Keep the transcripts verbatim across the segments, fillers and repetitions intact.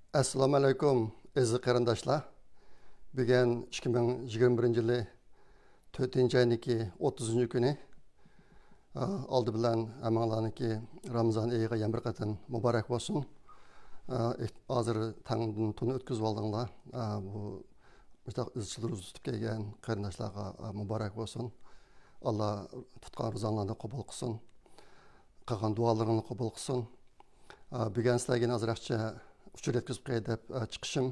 ئەسسالامۇ ئەلەيكۇم، ئەزىز قېرىنداشلار. بۈگۈن ئىككى مىڭ يىگىرمە بىرىنچى يىلى تۆتىنچى ئاينىڭكى ئوتتۇزىنچى كۈنى. ئالدى بىلەن ھەممىڭلارنىڭكى رامىزان ئېيىغا يەنە بىر قېتىم مۇبارەك بولسۇن. ھازىر تەڭدىن تۇنى ئۆتكۈزۈۋالدىڭلار. بۇ مۇشۇنداق ئىزچىل روزا تۇتۇپ كەلگەن قېرىنداشلارغا مۇبارەك بولسۇن. ئاللا تۇتقان روزاڭلارنى قوبۇل قىلسۇن. قىلغان دۇئالىرىڭلارنى قوبۇل قىلسۇن. بۈگۈن سىلەرگە ئازراقچە ئۇچۇر يەتكۈزۈپ قوياي دەپ چىقىشىم.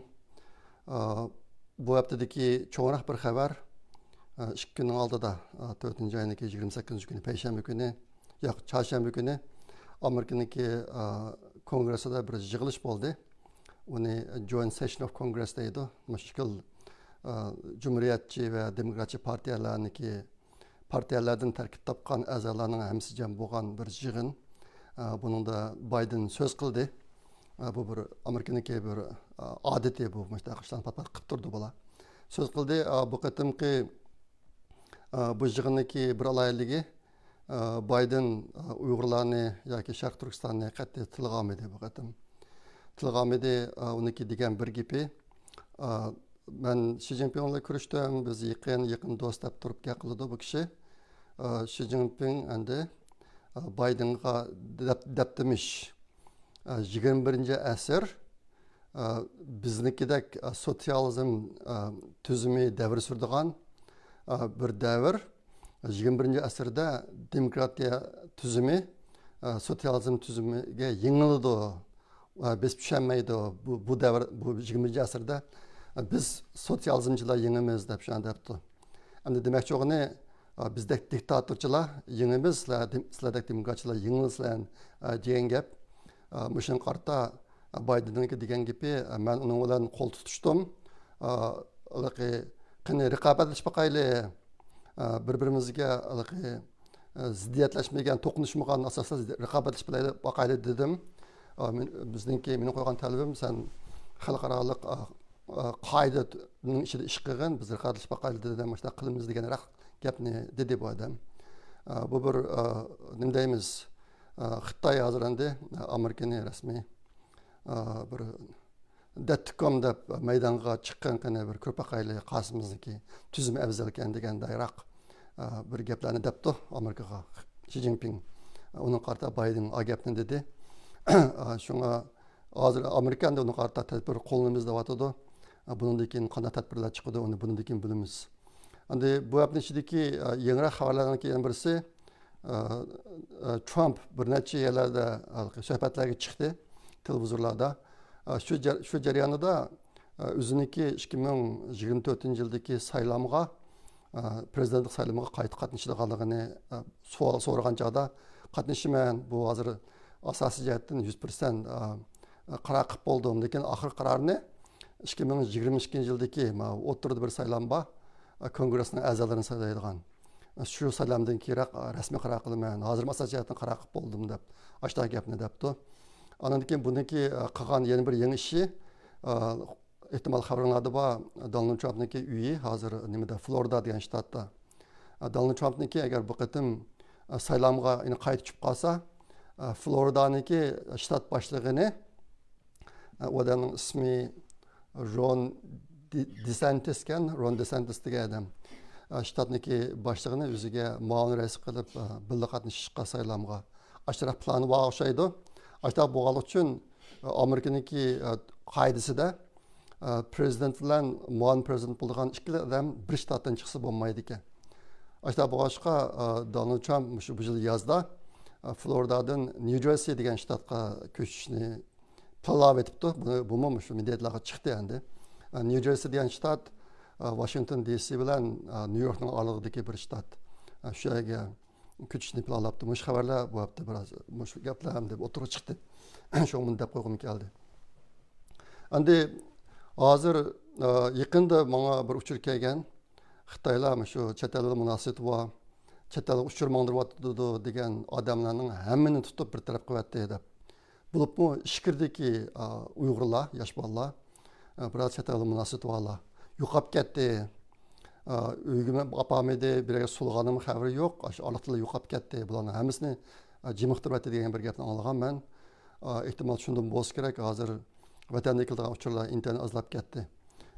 بۇ ھەپتىدىكى چوڭراق بىر خەۋەر، ئىككى كۈننىڭ ئالدىدا، تۆتىنچى ئاينىڭكى يىگىرمە سەككىزىنچى كۈنى، پەيشەنبە كۈنى، ياق، چارشەنبە كۈنى ئامېرىكىنىڭكى كونگرېسسىدا بىر يىغىلىش بولدى. ئۇنى Joint Session of Congress دەيدۇ. مۇشۇ ئىككى خىل، جۇمھۇرىيەتچى ۋە دېموكراتچى پارتىيەلەرنىڭكى پارتىيەلەردىن تەركىب تاپقان ئەزالارنىڭ ھەممىسى جەم بولغان بىر يىغىن. ئە، بۇنىڭدا بايدېن سۆز قىلدى. ئە، بۇ بىر ئامېرىكىنىڭكى بىر، ئە، ئادىتى بۇ، مۇشۇنداق ئىشلارنى پات-پات قىلىپ تۇرىدۇ بۇلار. سۆز قىلدى. ئە، بۇ قېتىمقى، ئە، بۇ يىغىننىڭكى بىر ئالاھىدىلىكى، ئە، بايدېن، ئە، ئۇيغۇرلارنى ياكى شەرقىي تۈركىستاننى قەتئىي تىلغا ئالمىدى بۇ قېتىم. تىلغا ئالمىدى. ئە، ئۇنىڭكى دېگەن بىر گېپى، ئە، مەن شى جىنپىڭ بىلەن كۆرۈشتۈم، بىز يېقىن، يېقىن دوست دەپ تۇرۇپ گەپ قىلىدۇ بۇ كىشى. ئە، شى جىنپىڭ ئەمدى، ئە، بايدېنغا دەپ، دەپتىمىش، ئە، يىگىرمە بىرىنچى ئەسىر، ئە، بىزنىڭكىدەك، ئە، سوتسىيالىزم، ئە، تۈزۈمى دەۋر سۈرىدىغان، ئە، بىر دەۋر. يىگىرمە بىرىنچى ئەسىردە دېموكراتىيە تۈزۈمى، ئە، سوتسىيالىزم تۈزۈمىگە يېڭىلىدۇ. ئە، بېسىپ چۈشەلمەيدۇ. بۇ، بۇ دەۋر، بۇ يىگىرمىنچى ئەسىردە، ئە، بىز سوتسىيالىزمچىلار يېڭىمىز دەپ شۇنداق دەپتۇ. ئەمدى دېمەكچى بولغىنى، ئە، بىزدەك دىكتاتورچىلار يېڭىمىز، سىلەر دېم-، سىلەردەك دېموكراتچىلار يېڭىلىسىلەر، ئە، دېگەن گەپ. ئە، مۇشۇنىڭغا قارىتا، ئە، بايدېننىڭكى دېگەن گېپى، ئە، مەن ئۇنىڭ بىلەن قول تۇتۇشتۇم. ئە، ھېلىقى، قېنى رىقابەتلىشىپ باقايلى. ئە، بىر-بىرىمىزگە ھېلىقى، ئە، زىددىيەتلەشمىگەن، توقۇنۇشمىغان ئاساستا رىقابەتلىشىپ باقايلى دېدىم. ئا، مېن-، بىزنىڭكى، مېنىڭ قويغان تەلىپىم، سەن خەلقئارالىق، ئا، ئا، قائىدىنىڭ ئىچىدە ئىش قىلغىن، بىز رىقابەتلىشىپ باقايلى دېدىم، مۇشۇنداق قىلىمىز دېگەنرەق گەپنى دېدى بۇ ئادەم. ئا، بۇ بىر، ئا، نېمە دەيمىز، ئا، خىتاي ھازىر ئەمدى، ئا، ئامېرىكىنى رەسمىي، ئا، بىر دەتتىكوم دەپ مەيدانغا چىققىن، قېنى بىر كۆرۈپ باقايلى، قاسىمىزنىڭكى تۈزۈمى ئەۋزەلكەن دېگەندەيراق، ئە، بىر گەپلەرنى دەپتۇ ئامېرىكىغا شى جىنپىڭ. ئۇنىڭغا قارىتا بايدېن ئا گەپنى دېدى. ئە، شۇڭا ھازىر ئامېرىكا ئەمدى ئۇنىڭغا قارىتا تەدبىر قوللىنىمىز دەۋاتىدۇ. ئە، بۇنىڭدىن كېيىن قانداق تەدبىرلەر چىقىدۇ، ئۇنى بۇنىڭدىن كېيىن بىلىمىز. ئەمدى بۇ ھەپتىنىڭ ئىچىدىكى، ئە، يېڭىراق خەۋەرلەرنىڭ يەنە بىرسى، ئە، ئە، ترامپ بىر نەچچە يەرلەردە، ئە، سۆھبەتلەرگە چىقتى، تېلېۋىزورلاردا. ئە، شۇ جەر-، شۇ جەريانىدا، ئە، ئۆزىنىڭكى ئىككى مىڭ يىگىرمە تۆتىنچى يىلدىكى سايلامغا، ئە، پىرېزىدېنتلىق سايلىمىغا قايتا قاتنىشىدىغانلىقىنى، ئە، سوئال سورىغان چاغدا، قاتنىشىمەن، بۇ ھازىر ئاساسىي جەھەتتىن يۈز پىرسەنت، ئە، ئە، قارار قىلىپ بولدۇم، لېكىن ئاخىرقى قارارنى ئىككى مىڭ يىگىرمە ئىككىنچى يىلدىكى، ماۋۇ ئوتتۇرىدا بىر سايلام بار، ئە، كونگرېسنىڭ ئەزالىرىنى سايلايدىغان. ئە، شۇ سايلامدىن كېيىنرەك، ئە، رەسمىي قارار قىلىمەن. ھازىرمۇ ئاساسىي جەھەتتىن قارار قىلىپ بولدۇم دەپ، ئاشۇنداق گەپنى دەپتۇ. ئاندىن كېيىن بۇنىڭكى، ئە، قىلغان يەنە بىر يېڭى ئىشى، ئە، ئېھتىمال خەۋىرىڭلاردا بار، دونالد ترامپنىڭكى ئۆيى ھازىر نېمىدە، فلورىدا دېگەن شتاتتا. ئە، دونالد ترامپنىڭكى ئەگەر بۇ قېتىم، ئە، سايلامغا يەنە قايتا چۈشۈپ قالسا، ئە، فلورىدانىڭكى شتات باشلىقىنى، ئە، ئۇ ئادەمنىڭ ئىسمى رون دې-، دېسانتىسكەن، رون دېسانتىس دېگەن ئادەم. ئە، شتاتنىڭكى باشلىقىنى ئۆزىگە مۇئاۋىن رەئىس قىلىپ، ئە، بىللە قاتنىشىشقا سايلامغا. ئاشۇنداق پىلانى بار ئوخشايدۇ. ئاشۇنداق بولغانلىقى ئۈچۈن، ئە، ئامېرىكىنىڭكى، ئە، قائىدىسىدە، ئە، پىرېزىدېنت بىلەن مۇئاۋىن پىرېزىدېنت بولىدىغان ئىككىلا ئادەم بىر شتاتتىن چىقسا بولمايدىكەن. ئاشۇنداق بولغاچقا، ئە، دونالد ترامپ مۇشۇ بۇ يىل يازدا، ئە، فلورىدادىن نيۇ جېرسى دېگەن شتاتقا كۆچۈشنى پىلانلاۋېتىپتۇ. بۇ، بۇمۇ مۇشۇ مېدىيالارغا چىقتى ئەمدى. ئە، نيۇ جېرسى دېگەن شتات، ئە، ۋاشىنگتون دې سى بىلەن، ئە، نيۇ يوركنىڭ ئارىلىقىدىكى بىر شتات. ئە، شۇ يەرگە كۆچۈشنى پىلانلاپتۇ. مۇشۇ خەۋەرلەر بۇ ھەپتە بىراز مۇشۇ گەپلەر ئەمدى ئوتتۇرىغا چىقتى. شۇڭا بۇنى دەپ قويغۇم كەلدى. ئەمدى ھازىر، ئە، يېقىندا ماڭا بىر ئۇچۇر كەلگەن. خىتايلار مۇشۇ چەت ئەل بىلەن مۇناسىۋىتى بار، چەت ئەلگە ئۇچۇر ماڭدۇرۇۋاتىدۇ دېگەن ئادەملەرنىڭ ھەممىنى تۇتۇپ بىر تەرەپ قىلىۋەتتى دەپ. بولۇپمۇ ئىچكىرىدىكى، ئا، ئۇيغۇرلار، ياش بالىلار، ئا، بىراز چەت ئەلگە مۇناسىۋىتى بارلار يوقاپ كەتتى. ئا، ئۆيگىمۇ ئاپارمىدى، بىر يەرگە سولىغاننىڭمۇ خەۋىرى يوق. ئاشۇ ئارىلىقتىلا يوقاپ كەتتى. بۇلارنىڭ ھەممىسىنى، ئا، جىمىقتۇرۇۋەتتى دېگەن بىر گەپنى ئاڭلىغان مەن. ئا، ئېھتىمال شۇندىن بولسا كېرەك، ھازىر ۋەتەندىن كېلىدىغان ئۇچۇرلار ئىنتايىن ئازلاپ كەتتى.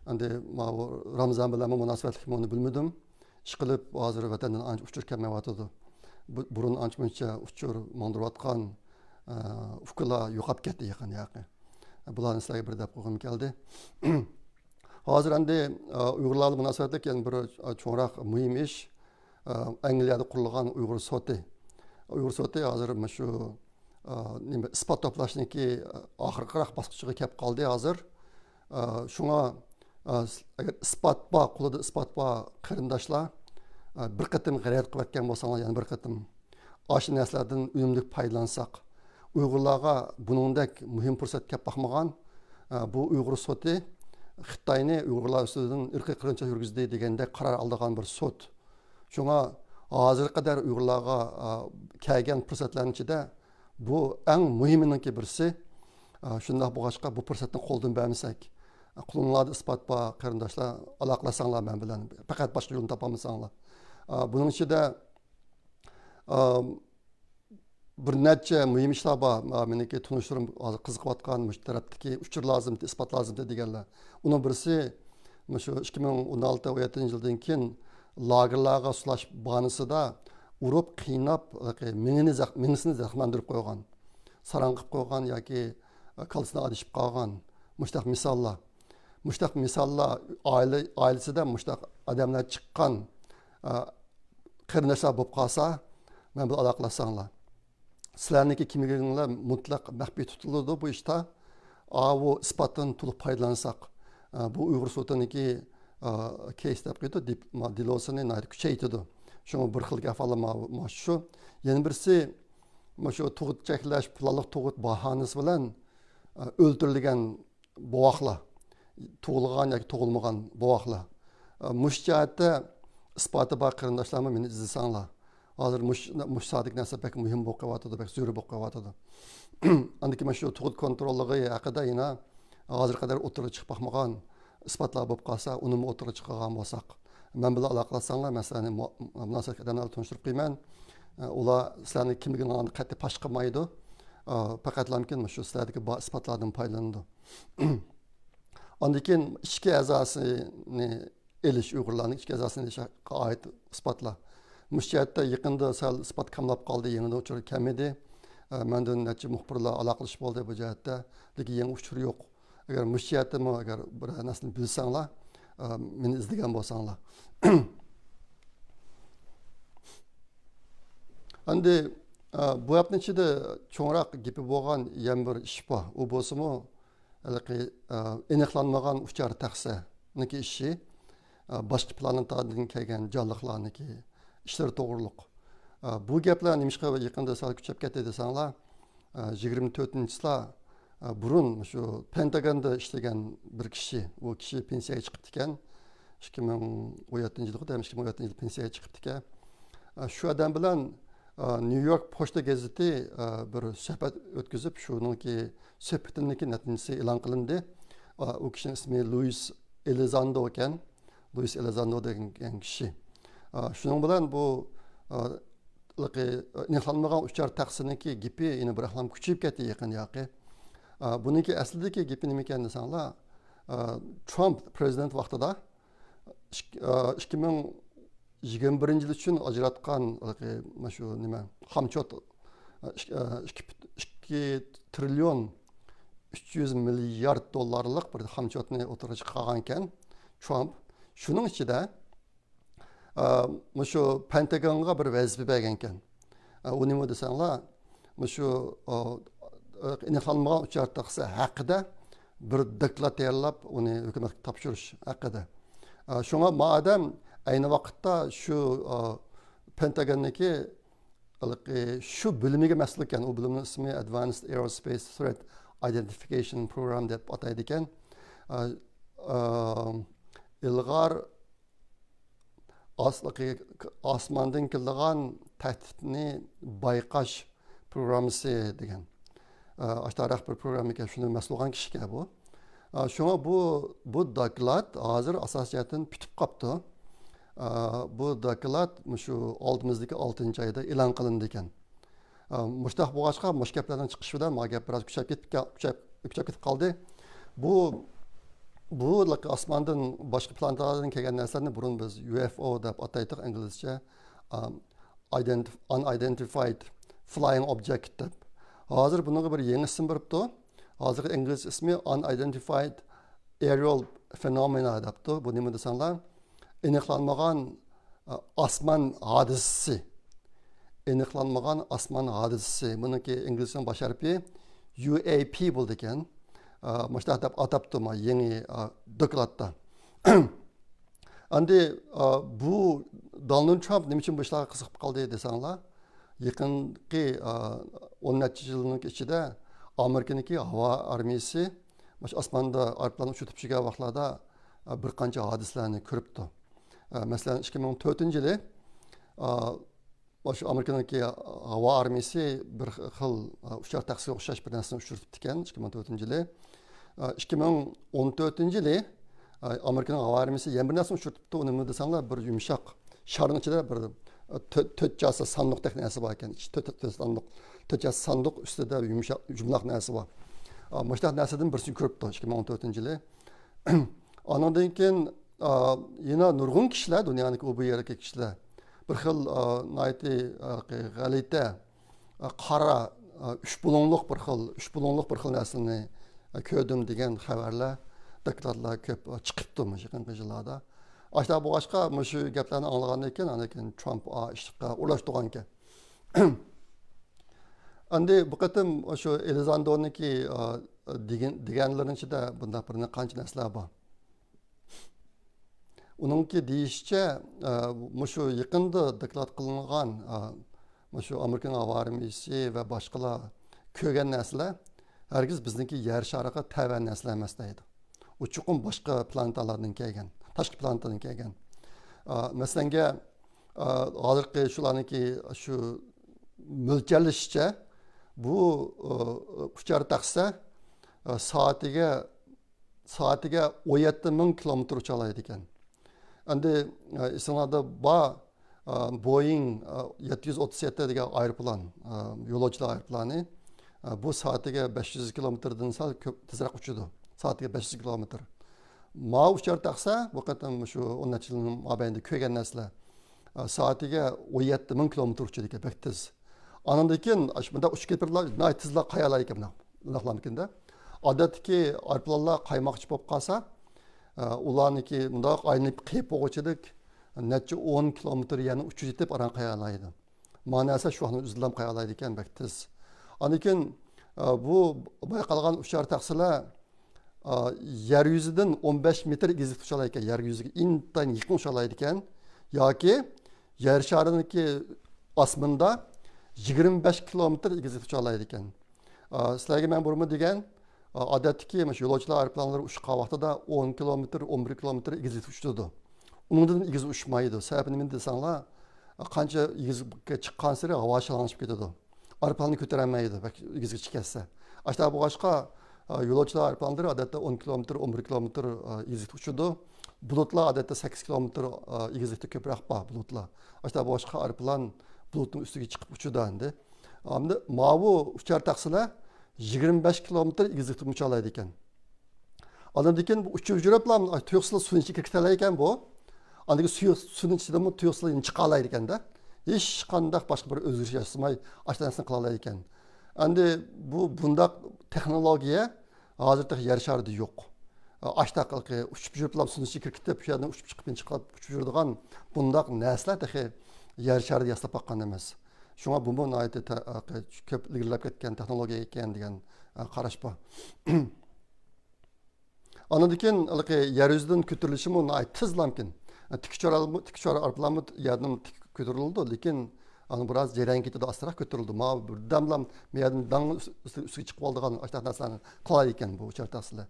ئەمدى ماۋۇ رامىزان بىلەنمۇ مۇناسىۋەتلىكمۇ ئۇنى بىلمىدىم. ئىشقىلىپ، ھازىر ۋەتەندىن ئانچە ئۇچۇر كەلمەيۋاتىدۇ. بۇ، بۇرۇن ئانچە مۇنچە ئۇچۇر ماڭدۇرۇۋاتقان، ئە، ئۇكىلار يوقاپ كەتتى يېقىن ياقى. بۇلارنى سىلەرگە بىر دەپ قويغۇم كەلدى. ھازىر ئەمدى، ئە، ئۇيغۇرلار بىلەن مۇناسىۋەتلىك يەنە بىر، ئە، چوڭراق مۇھىم ئىش، ئە، ئەنگلىيەدە قۇرۇلغان ئۇيغۇر سوتى. ئۇيغۇر سوتى ھازىر مۇشۇ، ئە، نېمە، ئىسپات توپلاشنىڭكى، ئە، ئاخىرقىراق باسقۇچىغا كەپ قالدى ھازىر. ئە، شۇڭا، ئە، ئەگەر ئىسپات بار، قولىدا ئىسپات بار قېرىنداشلار، ئە، بىر قېتىم غەلىتە قىلىۋەتكەن بولساڭلار، يەنە بىر قېتىم ئاشۇ نەرسىلەردىن ئۈنۈملۈك پايدىلانساق، ئۇيغۇرلارغا بۇنىڭدەك مۇھىم پۇرسەت كەپ باقمىغان. ئە، بۇ ئۇيغۇر سوتى خىتاينى ئۇيغۇرلار ئۈستىدىن ئىرقىي قىرغىنچىلىق يۈرگۈزدى دېگەندەك قارار ئالىدىغان بىر سوت. شۇڭا ھازىرغا قەدەر ئۇيغۇرلارغا، ئە، كەلگەن پۇرسەتلەرنىڭ ئىچىدە بۇ ئەڭ مۇھىمىنىڭكى بىرسى. ئە، شۇنداق بولغاچقا، بۇ پۇرسەتنى قولدىن بەرمىسەك، ئە، قولۇڭلاردا ئىسپات بار، قېرىنداشلار، ئالاقىلاشساڭلار مەن بىلەن، پەقەت باشقا يولنى تاپالمىساڭلار. ئە، بۇنىڭ ئىچىدە، ئە، بىر نەچچە مۇھىم ئىشلار بار. ئە، مېنىڭكى تونۇشلىرىم ھازىر قىزىقىۋاتقان، مۇشۇ تەرەپتىكى ئۇچۇر لازىمتى، ئىسپات لازىمتى دېگەنلەر. ئۇنىڭ بىرسى، مۇشۇ ئىككى مىڭ ئون ئالتە، ئون يەتتىنچى يىلدىن كېيىن لاگېرلارغا سولاش باھانىسىدا ئۇرۇپ، قىيناپ، مېڭىنى زەخ-، مېڭىسىنى زەخىملەندۈرۈپ قويغان، ساراڭ قىلىپ قويغان ياكى كاللىسىنى ئادىشىپ قالغان مۇشتاق مىساللار. مۇشتاق مىساللار ئائىلە، ئائىلىسىدە مۇشتاق ئادەملەر چىققان، ئە، قېرىنداشلار بولۇپ قالسا، مەن بىلەن ئالاقىلەشسەڭلار. سىلەرنىڭكى كىملىكىڭلار مۇتلەق مەخپىي تۇتۇلىدۇ بۇ ئىشتا. ئاۋۇ ئىسپاتتىن تولۇق پايدىلانساق، ئە، بۇ ئۇيغۇر سوتىنىڭكى، ئە، كېيس دەپ قويىدۇ، دېپ-، ما-، دېلوسىنى ناھايىتى كۈچەيتىدۇ. شۇڭا بىر خىل ئەھۋاللار ما-، ما شۇ. يەنە بىرسى، مۇشۇ تۇغۇت چەكلەش، پىلانلىق تۇغۇت باھانىسى بىلەن، ئە، ئۆلتۈرۈلگەن بوۋاقلار، تۇغۇلغان ياكى تۇغۇلمىغان بوۋاقلار. ئە، مۇشۇ جەھەتتە ئىسپاتى بار قېرىنداشلارمۇ مېنى ئىزدىسەڭلار. ھازىر مۇش-، مۇشۇ ساھەدىكى نەرسە بەك مۇھىم بولۇپ قېلىۋاتىدۇ، بەك زۆرۈر بولۇپ قېلىۋاتىدۇ. ئاندىن كېيىن مۇشۇ تۇغۇت كونتروللۇقى ھەققىدە يەنە ھازىرغا قەدەر ئوتتۇرىغا چىقىپ باقمىغان ئىسپاتلار بولۇپ قالسا، ئۇنىمۇ ئوتتۇرىغا چىقارغان بولساق، مەن بىلەن ئالاقىلەشسەڭلار، مەن سىلەرنى مۇ-، مۇناسىۋەتلىك ئادەملەرنى تونۇشتۇرۇپ قويىمەن. ئە، ئۇلار سىلەرنىڭ كىملىكىڭلارنى قەتئىي پاش قىلمايدۇ. ئە، پەقەتلەمكىن مۇشۇ سىلەردىكى بار ئىسپاتلاردىن پايدىلىنىدۇ. ئاندىن كېيىن ئىچكى ئەزاسىنى ئېلىش، ئۇيغۇرلارنىڭ ئىچكى ئەزاسىنى ئېلىشقا ئائىت ئىسپاتلار. مۇشۇ جەھەتتە يېقىندا سەل ئىسپات كاملاپ قالدى، يېڭىدىن ئۇچۇر كەلمىدى. ئە، مەندىن نەچچە مۇخبىرلار ئالاقىلىشىپ بولدى بۇ جەھەتتە. لېكىن يېڭى ئۇچۇر يوق. ئەگەر مۇشۇ جەھەتتىمۇ ئەگەر بىر نەرسىنى بىلسەڭلار، ئە، مېنى ئىزدىگەن بولساڭلار. ئەمدى، ئە، بۇ ھەپتىنىڭ ئىچىدە چوڭراق گېپى بولغان يەنە بىر ئىش بار. ئۇ بولسىمۇ، ھېلىقى، ئە، ئېنىقلانمىغان ئۇچار تەخسىنىڭكى ئىشى، ئە، باشقا پلانېتادىن كەلگەن جانلىقلارنىڭكى ئىشلىرى توغرۇلۇق. ئە، بۇ گەپلەر نېمىشقا يېقىندا سەل كۈچەپ كەتتى دېسەڭلار، ئە، يىگىرمە تۆتىنچى چىسلا، ئە، بۇرۇن شۇ پېنتاگوندا ئىشلىگەن بىر كىشى، ئۇ كىشى پېنسىيەگە چىقىپتىكەن، ئىككى مىڭ ئون يەتتىنچى يىلغۇ دەيمىز، ئىككى مىڭ ئون يەتتىنچى يىل پېنسىيەگە چىقىپتىكەن. ئە، شۇ ئادەم بىلەن، ئە، نيۇ يورك پوچتا گېزىتى، ئە، بىر سۆھبەت ئۆتكۈزۈپ، شۇنىڭكى سۆھبىتىنىڭكى نەتىجىسى ئېلان قىلىندى. ئە، ئۇ كىشىنىڭ ئىسمى لۇئىس ئېلىزاندو ئىكەن. لۇئىس ئېلىزاندو دېگەن كىشى. ئە، شۇنىڭ بىلەن بۇ، ئە، ھېلىقى، ئە، ئېنىقلانمىغان ئۇچار تەخسىنىڭكى گېپى يەنە بىر ئەھلام كۈچىيىپ كەتتى يېقىن ياقى. ئە، بۇنىڭكى ئەسلىدىكى گېپى نېمىكەن دېسەڭلار، ئە، ترامپ پرېزىدېنت ۋاقتىدا ئىك-، ئە، ئىككى مىڭ يىگىرمە بىرىنچى يىل ئۈچۈن ئاجراتقان، ھېلىقى، مانا شۇ نېمە، خامچوت، ئىك-، ئىككى پۈت-، ئىككى تىرىليون ئۈچ يۈز مىليارد دوللارلىق بىر خامچوتنى ئوتتۇرىغا چىقارغانىكەن ترامپ. شۇنىڭ ئىچىدە، ئە، مۇشۇ پېنتاگونغا بىر ۋەزىپە بەرگەنىكەن. ئە، ئۇ نېمە دېسەڭلار، مۇشۇ، ئە، ئېنىقلانمىغان ئۇچار تەخسە ھەققىدە بىر دوكلات تەييارلاپ، ئۇنى ھۆكۈمەتكە تاپشۇرۇش ھەققىدە. ئە، شۇڭا ما ئادەم ئەينى ۋاقىتتا شۇ، ئە، پېنتاگوننىڭكى ھېلىقى شۇ بۆلۈمىگە مەسئۇل ئىكەن. ئۇ بۆلۈمنىڭ ئىسمى Advanced Aerospace Threat Identification Program دەپ ئاتايدىكەن. ئە، ئە، ئىلغار ئاس-، ئاسماندىن كېلىدىغان تەھدىتنى بايقاش پروگراممىسى دېگەن. ئاشۇنداق بىر پروگرامما ئىكەن، شۇنى مەسئۇل بولغان كىشىكەن بۇ. شۇڭا بۇ، بۇ دوكلات ھازىر ئاساسىي جەھەتتىن پۈتۈپ قاپتۇ. بۇ دوكلات مۇشۇ ئالدىمىزدىكى ئالتىنچى ئايدا ئېلان قىلىنىدىكەن. ئا، مۇشۇنداق بولغاچقا، مۇشۇ گەپلەرنىڭ چىقىشى بىلەن ما گەپ بىراز كۈچەپ كېتىپ، كۈچەپ، كۈچەپ كېتىپ قالدى. بۇ بۇ ئاسماندىن، باشقا پلانېتالاردىن كەلگەن نەرسىلەرنى بۇرۇن بىز يۇ ئېف ئو دەپ ئاتايتتۇق ئىنگلىزچە. ئام، ئايدېنتىف-، ئانئايدېنتىفايد فلايىڭ ئوبجېكت دەپ. ھازىر بۇنىڭغا بىر يېڭى ئىسىم بېرىپتۇ. ھازىرقى ئىنگلىز ئىسمى ئانئايدېنتىفايد ئېرىيال فېنومېنا دەپتۇ. بۇ نېمە دېسەڭلار، ئېنىقلانمىغان، ئا، ئاسمان ھادىسىسى. ئېنىقلانمىغان ئاسمان ھادىسىسى. بۇنىڭكى ئىنگلىزچىنىڭ باش ھەرپى يۇ ئەي پى بولىدىكەن. ئا، مۇشۇنداق دەپ ئاتاپتۇ ما يېڭى، ئا، دوكلاتتا. ئەمدى، ئا، بۇ دونالد ترامپ نېمە ئۈچۈن بۇ ئىشلارغا قىزىقىپ قالدى دېسەڭلار، يېقىنقى، ئا، ئون نەچچە يىلنىڭ ئىچىدە ئامېرىكىنىڭكى ھاۋا ئارمىيىسى مۇشۇ ئاسماندا ئايروپىلان ئۇچۇرتۇپ يۈرگەن ۋاقىتلاردا، ئا، بىر قانچە ھادىسىلەرنى كۆرۈپتۇ. ئا، مەسىلەن، ئىككى مىڭ تۆتىنچى يىلى، ئا، مۇشۇ ئامېرىكىنىڭكى ھاۋا ئارمىيىسى بىر خىل، ئا، ئۇچار تەخسىگە ئوخشاش بىر نەرسىنى ئۇچۇرتۇپتىكەن، ئىككى مىڭ تۆتىنچى يىلى. ئىككى مىڭ ئون تۆتىنچى يىلى، ئامېرىكىنىڭ ھاۋا ئارمىيىسى يەنە بىر نەرسىنى ئۇچۇرتۇپتۇ. ئۇ نېمە دېسەڭلار، بىر يۇمشاق شارنىڭ ئىچىدە بىر، تۆت، تۆت چاسا ساندۇقتەك نەرسە بار ئىكەن. ئىچى تۆت، تۆت ساندۇق، تۆت چاسا ساندۇق ئۈستىدە يۇمشاق، يۇمىلاق نەرسە بار. مۇشۇنداق نەرسىدىن بىرسىنى كۆرۈپتۇ ئىككى مىڭ ئون تۆتىنچى يىلى. ئانىڭدىن كېيىن، ئا، يەنە نۇرغۇن كىشىلەر، دۇنيانىڭ ئۇ بۇ يەردىكى كىشىلەر بىر خىل، ئا، ناھايىتى، ئا، غەلىتە، ئا، قارا، ئا، ئۈچ بۇلۇڭلۇق بىر خىل، ئۈچ بۇلۇڭلۇق بىر خىل نەرسىنى، ئا، كۆردۈم دېگەن خەۋەرلەر، دوكلاتلار كۆپ، ئا، چىقىپتۇ مۇشۇ يېقىنقى يىللاردا. ئاشۇنداق بولغاچقا، مۇشۇ گەپلەرنى ئاڭلىغاندىن كېيىن، ئاندىن كېيىن ترامپ، ئا، ئىشقا ئورۇنلاشتۇرغانىكەن. ئەمدى بۇ قېتىم شۇ ئېلىزاندونىڭكى، ئا، دېگەن، دېگەنلىرىنىڭ ئىچىدە بۇنداق بىر قانچە نەرسىلەر بار. ئۇنىڭكى دېيىشىچە، ئا، مۇشۇ يېقىندا دوكلات قىلىنغان، ئا، مۇشۇ ئامېرىكىنىڭ ھاۋا ئارمىيىسى ۋە باشقىلار كۆرگەن نەرسىلەر ھەرگىز بىزنىڭكى يەر شارىغا تەۋە نەرسىلەر ئەمەس دەيدۇ. ئۇ چوقۇم باشقا پلانېتالاردىن كەلگەن، تاشقى پلانېتادىن كەلگەن. ئا، مەسىلەنگە، ئا، ھازىرقى شۇلارنىڭكى شۇ مۆلچەرلىشىچە، بۇ، ئا، ئۇچار تەخسە، ئا، سائىتىگە، سائىتىگە ئون يەتتە مىڭ كىلومېتىر ئۇچالايدىكەن. ئەمدى، ئا، ئېسىڭلاردا بار، ئا، بويىڭ، ئا، يەتتە يۈز ئوتتۇز يەتتە دېگەن ئايروپىلان، ئا، يولۇچىلار ئايروپىلانى، ئا، بۇ سائىتىگە بەش يۈز كىلومېتىردىن سەل كۆپ، تېزرەك ئۇچىدۇ. سائىتىگە بەش يۈز كىلومېتىر. ماۋۇ ئۇچار تەخسە، بۇ قېتىم شۇ ئون نەچچە يىلنىڭ مابەينىدە كۆرگەن نەرسىلەر، ئا، سائىتىگە ئون يەتتە مىڭ كىلومېتىر ئۇچىدىكەن، بەك تېز. ئانىڭدىن كېيىن، ئاشۇ مۇنداق ئۇچۇپ كېتىپ بىرلا ناھايىتى تېزلا قايالايدىكەن، مۇنداقلامكىن-دە. ئادەتتىكى ئايروپىلانلار قايماقچى بولۇپ قالسا، ئا، ئۇلارنىڭكى مۇنداق ئايلىنىپ قېيىپ بولغۇچىدەك نەچچە ئون كىلومېتىر يەرنى ئۇچۇپ يېتىپ ئاران قايالايدۇ. مانا نەرسە شۇ ۋاقىتنى ئۆزىدىلا قايالايدىكەن، بەك تېز. ئاندىن كېيىن، ئا، بۇ بايقالغان ئۇچار تەخسىلەر، ئا، يەر يۈزىدىن ئون بەش مېتىر ئېگىزلىكتە ئۇچالايدىكەن، يەر يۈزىگە ئىنتايىن يېقىن ئۇچالايدىكەن. ياكى يەر شارىنىڭكى ئاسمىنىدا يىگىرمە بەش كىلومېتىر ئېگىزلىكتە ئۇچالايدىكەن. ئا، سىلەرگە مەن بۇرۇنمۇ دېگەن، ئا، ئادەتتىكى مۇشۇ يولۇچىلار ئايروپىلانلىرى ئۇچقان ۋاقتىدا ئون كىلومېتىر، ئون بىر كىلومېتىر ئېگىزلىكتە ئۇچىدۇ. ئۇنىڭدىن ئېگىز ئۇچمايدۇ. سەۋەبى نېمە دېسەڭلار، قانچە ئېگىزگە چىققانسېرى ھاۋا شالاڭلىشىپ كېتىدۇ. ئايروپىلاننى كۆتۈرەلمەيدۇ، بەك ئېگىزگە چىكەتسە. ئاشۇنداق بولغاچقا، ئا، يولۇچىلار ئايروپىلانلىرى ئادەتتە ئون كىلومېتىر، ئون بىر كىلومېتىر، ئا، ئېگىزلىكتە ئۇچىدۇ. بۇلۇتلار ئادەتتە سەككىز كىلومېتىر، ئا، ئېگىزلىكتە كۆپرەك بار بۇلۇتلار. ئاشۇنداق بولغاچقا ئايروپىلان بۇلۇتنىڭ ئۈستىگە چىقىپ ئۇچىدۇ ئەمدى. ئەمدى ماۋۇ ئۇچار تەخسىلەر يىگىرمە بەش كىلومېتىر ئېگىزلىكتىن ئۇچالايدىكەن. ئاندىن كېيىن بۇ ئۇچۇپ يۈرۈپلا تۇيۇقسىزلا سۇنىڭ ئىچىگە كىرىپ كېتەلەيدىكەن بۇ. ئاندىن كېيىن سۇنىڭ ئىچىدىنمۇ تۇيۇقسىزلا يەنە چىقالايدىكەن-دە. ھېچقانداق باشقا بىر ئۆزگىرىش ياسىماي، ئاشۇنداق نەرسىنى قىلالايدىكەن. ئەمدى بۇ، بۇنداق تېخنولوگىيە ھازىر تېخى يەر شارىدا يوق. ئاشۇنداق ئۇچۇپ يۈرۈپلا سۇنىڭ ئىچىگە كىرىپ كېتىپ، شۇ يەردىن ئۇچۇپ چىقىپ، يەنە چىقىپ ئۇچۇپ يۈرىدىغان بۇنداق نەرسىلەر تېخى يەر شارىدا ياسىلىپ باققان ئەمەس. شۇڭا بۇمۇ ناھايىتى تە-، كۆپ ئىلگىرىلەپ كەتكەن تېخنولوگىيە ئىكەن دېگەن، ئە، قاراش بار. ئاندىن كېيىن ھېلىقى يەر يۈزىدىن كۆتۈرۈلۈشىمۇ ناھايىتى تېزلامكىن. تىك ئۇچار، تىك ئۇچار ئايروپىلانمۇ يەردىن تىك كۆتۈرۈلىدۇ، لېكىن ئانا بىراز جەريان كېتىدۇ، ئاستىراق كۆتۈرۈلىدۇ. ماۋۇ بىردەملا يەردىن داڭ ئۈستىگە چىقىپ ئالىدىغان ئاشۇنداق نەرسىلەرنى قىلالايدىكەن بۇ ئۇچار تەخسىلەر.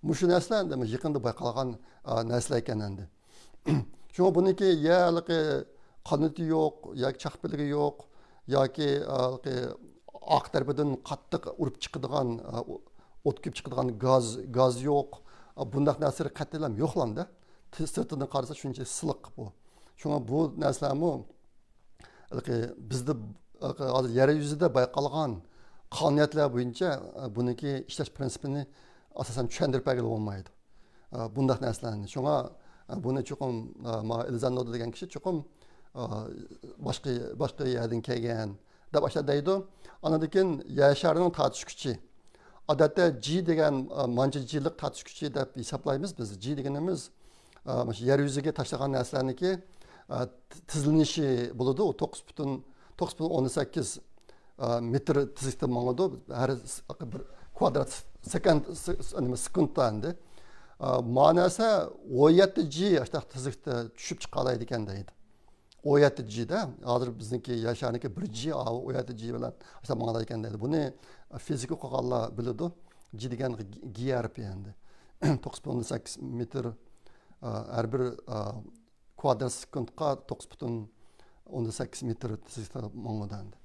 مۇشۇ نەرسىلەر ئەمدى يېقىندا بايقالغان، ئا، نەرسىلەر ئىكەن ئەمدى. شۇڭا بۇنىڭكى يا ھېلىقى قانىتى يوق، ياكى چاقپىلىقى يوق، ياكى، ئا، ھېلىقى ئارقا تەرىپىدىن قاتتىق ئۇرۇپ چىقىدىغان، ئا، ئوت كۆيۈپ چىقىدىغان گاز، گاز يوق. ئا، بۇنداق نەرسىلەر قەتئىيلا يوقلامدا. سىرتىدىن قارىسا شۇنچە سىلىق بۇ. شۇڭا بۇ نەرسىلەرمۇ ھېلىقى بىزدە، ھېلىقى ھازىر يەر يۈزىدە بايقالغان قانۇنىيەتلەر بويىچە، ئا، بۇنىڭكى ئىشلەش پىرىنسىپىنى ئاساسەن چۈشەندۈرۈپ بەرگىلى بولمايدۇ. ئە، بۇنداق نەرسىلەرنى. شۇڭا، ئە، بۇنى چوقۇم، ئە، ما ئېلىزاندو دېگەن كىشى چوقۇم، ئە، باشقا، باشقا يەردىن كەلگەن دەپ ئاشۇنداق دەيدۇ. ئاندىن كېيىن يەر شارىنىڭ تارتىش كۈچى. ئادەتتە جى دېگەن، ئە، مانچە جىلىق تارتىش كۈچى دەپ ھېسابلايمىز بىز. جى دېگىنىمىز، ئە، مۇشۇ يەر يۈزىگە تاشلىغان نەرسىلەرنىڭكى، ئە، تىزلىنىشى بولىدۇ. ئۇ توققۇز پۈتۈن، توققۇز پۈتۈن ئوندىن سەككىز، ئە، مېتىر تېزلىكتە ماڭىدۇ. ھەر س-، بىر كۋادرات سېكەنت، س-، س-، نېمە، سېكۇنتتا ئەمدى. ئە، ما نەرسە ئون يەتتە جى ئاشۇنداق تېزلىكتە چۈشۈپ چىقالايدىكەن دەيدۇ. ئون يەتتە جى دە، ھازىر بىزنىڭكى يەر شارىنىڭكى بىر جى، ئاۋۇ ئون يەتتە جى بىلەن ئاشۇنداق ماڭالايدىكەن دەيدۇ. بۇنى فىزىكا ئوقۇغانلار بىلىدۇ. جى دېگەن گ-، گ ھەرپى ئەمدى. توققۇز پۈتۈن ئوندىن سەككىز مېتىر، ئە، ھەر بىر، ئە، كۋادرات سېكۇنتقا توققۇز پۈتۈن ئوندىن سەككىز مېتىر تېزلىكتە ماڭىدۇ ئەمدى.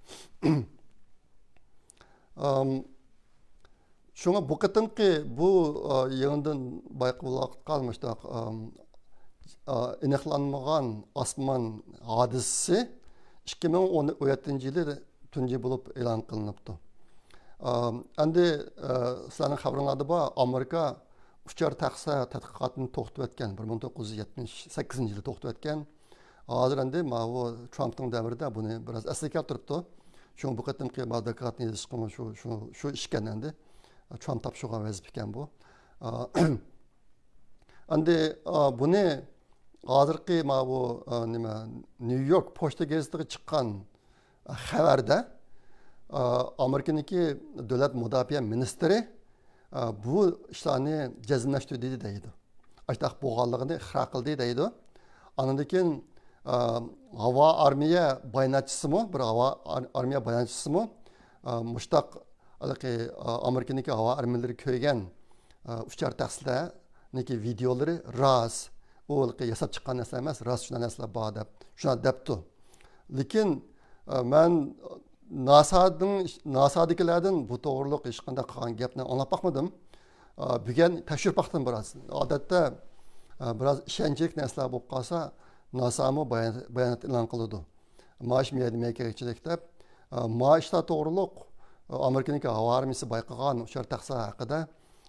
ئام، شۇڭا بۇ قېتىمقى بۇ، ئا، يېڭىدىن بايقىلىۋاتقان مۇشۇنداق، ئام، ئا، ئېنىقلانمىغان ئاسمان ھادىسىسى ئىككى مىڭ ئون يەتتىنچى يىلى تۇنجى بولۇپ ئېلان قىلىنىپتۇ. ئام، ئەمدى، ئا، سىلەرنىڭ خەۋىرىڭلاردا بار، ئامېرىكا ئۇچار تەخسە تەتقىقاتىنى توختىتىۋەتكەن، بىر مىڭ توققۇز يۈز يەتمىش سەككىزىنچى يىلى توختىتىۋەتكەن. ھازىر ئەمدى ماۋۇ ترامپنىڭ دەۋرىدە بۇنى بىراز ئەسلىگە كەلتۈرۈپتۇ. شۇڭا بۇ قېتىمقى ما دوكلاتنى يېزىشقىمۇ شۇ، شۇ، شۇ ئىشكەن ئەمدى. ترامپ تاپشۇرغان ۋەزىپە ئىكەن بۇ. ئا، ئەمدى، ئا، بۇنى ھازىرقى ماۋۇ، ئا، نېمە، نيۇ يورك پوچتا گېزىتىغا چىققان، ئا، خەۋەردە، ئا، ئامېرىكىنىڭكى دۆلەت مۇداپىئە مىنىستىرى، ئا، بۇ ئىشلارنى جەزملەشتۈردى دەيدۇ. ئاشۇنداق بولغانلىقىنى ئىقرار قىلدى دەيدۇ. ئاندىن كېيىن، ئا، ھاۋا ئارمىيە باياناتچىسىمۇ، بىر ھاۋا ئار-، ئارمىيە باياناتچىسىمۇ، ئا، مۇشتاق ھېلىقى، ئا، ئامېرىكىنىڭكى ھاۋا ئارمىيىلىرى كۆرگەن، ئا، ئۇچار تەخسىلەرنىڭكى ۋىدېئولىرى راست. ئۇ ھېلىقى ياساپ چىققان نەرسىلەر ئەمەس، راست شۇنداق نەرسىلەر بار دەپ، شۇنداق دەپتۇ. لېكىن، ئا، مەن ناسادىن، ناسادىكىلەردىن بۇ توغرۇلۇق ھېچقانداق قىلغان گەپنى ئاڭلاپ باقمىدىم. ئا، بۈگۈن تەكشۈرۈپ باقتىم بىراز. ئادەتتە، ئا، بىراز ئىشەنچلىك نەرسىلەر بولۇپ قالسا، ناسامۇ بايان-، بايانات ئېلان قىلىدۇ. ماش مېيەدە مېيەكەگچىلىك دەپ، ئا، ما ئىشلار توغرۇلۇق، ئا، ئامېرىكىنىڭكى ھاۋا ئارمىيىسى بايقىغان ئۇچار تەخسە ھەققىدە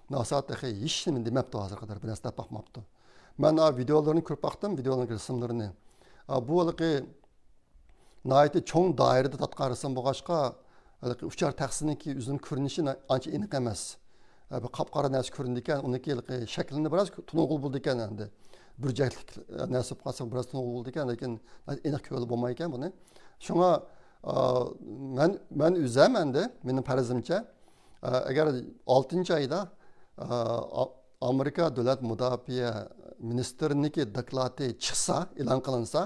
ناسا تېخى ھېچنېمە دېمەپتۇ، ھازىرغا قەدەر بىر نەرسە دەپ باقماپتۇ. مەن ئا ۋىدېئولىرىنى كۆرۈپ باقتىم، ۋىدېئونىڭ رەسىملىرىنى. ئا، بۇ ھېلىقى ناھايىتى چوڭ دائىرىدە تارتقان رەسىم بولغاچقا، ھېلىقى ئۇچار تەخسىنىڭكى ئۆزىنىڭ كۆرۈنۈشى نا-، ئانچە ئېنىق ئەمەس. ئە، بىر قاپقارا نەرسە كۆرۈنىدىكەن، ئۇنىڭكى ھېلىقى شەكلىنى بىراز تونۇغىلى بولىدىكەن ئەمدى. بۇرجەكلىك، ئە، نەرسە بولۇپ قالسا بىراز تونۇغىلى بولىدىكەن، لېكىن ئېنىق كۆرگىلى بولمايدىكەن بۇنى. شۇڭا، ئا، مەن، مەن ئۆزۈم ئەمدى، مېنىڭ پەرىزىمچە، ئە، ئەگەر ئالتىنچى ئايدا، ئە، ئا-، ئامېرىكا دۆلەت مۇداپىئە مىنىستىرىنىڭكى دوكلاتى چىقسا، ئېلان قىلىنسا،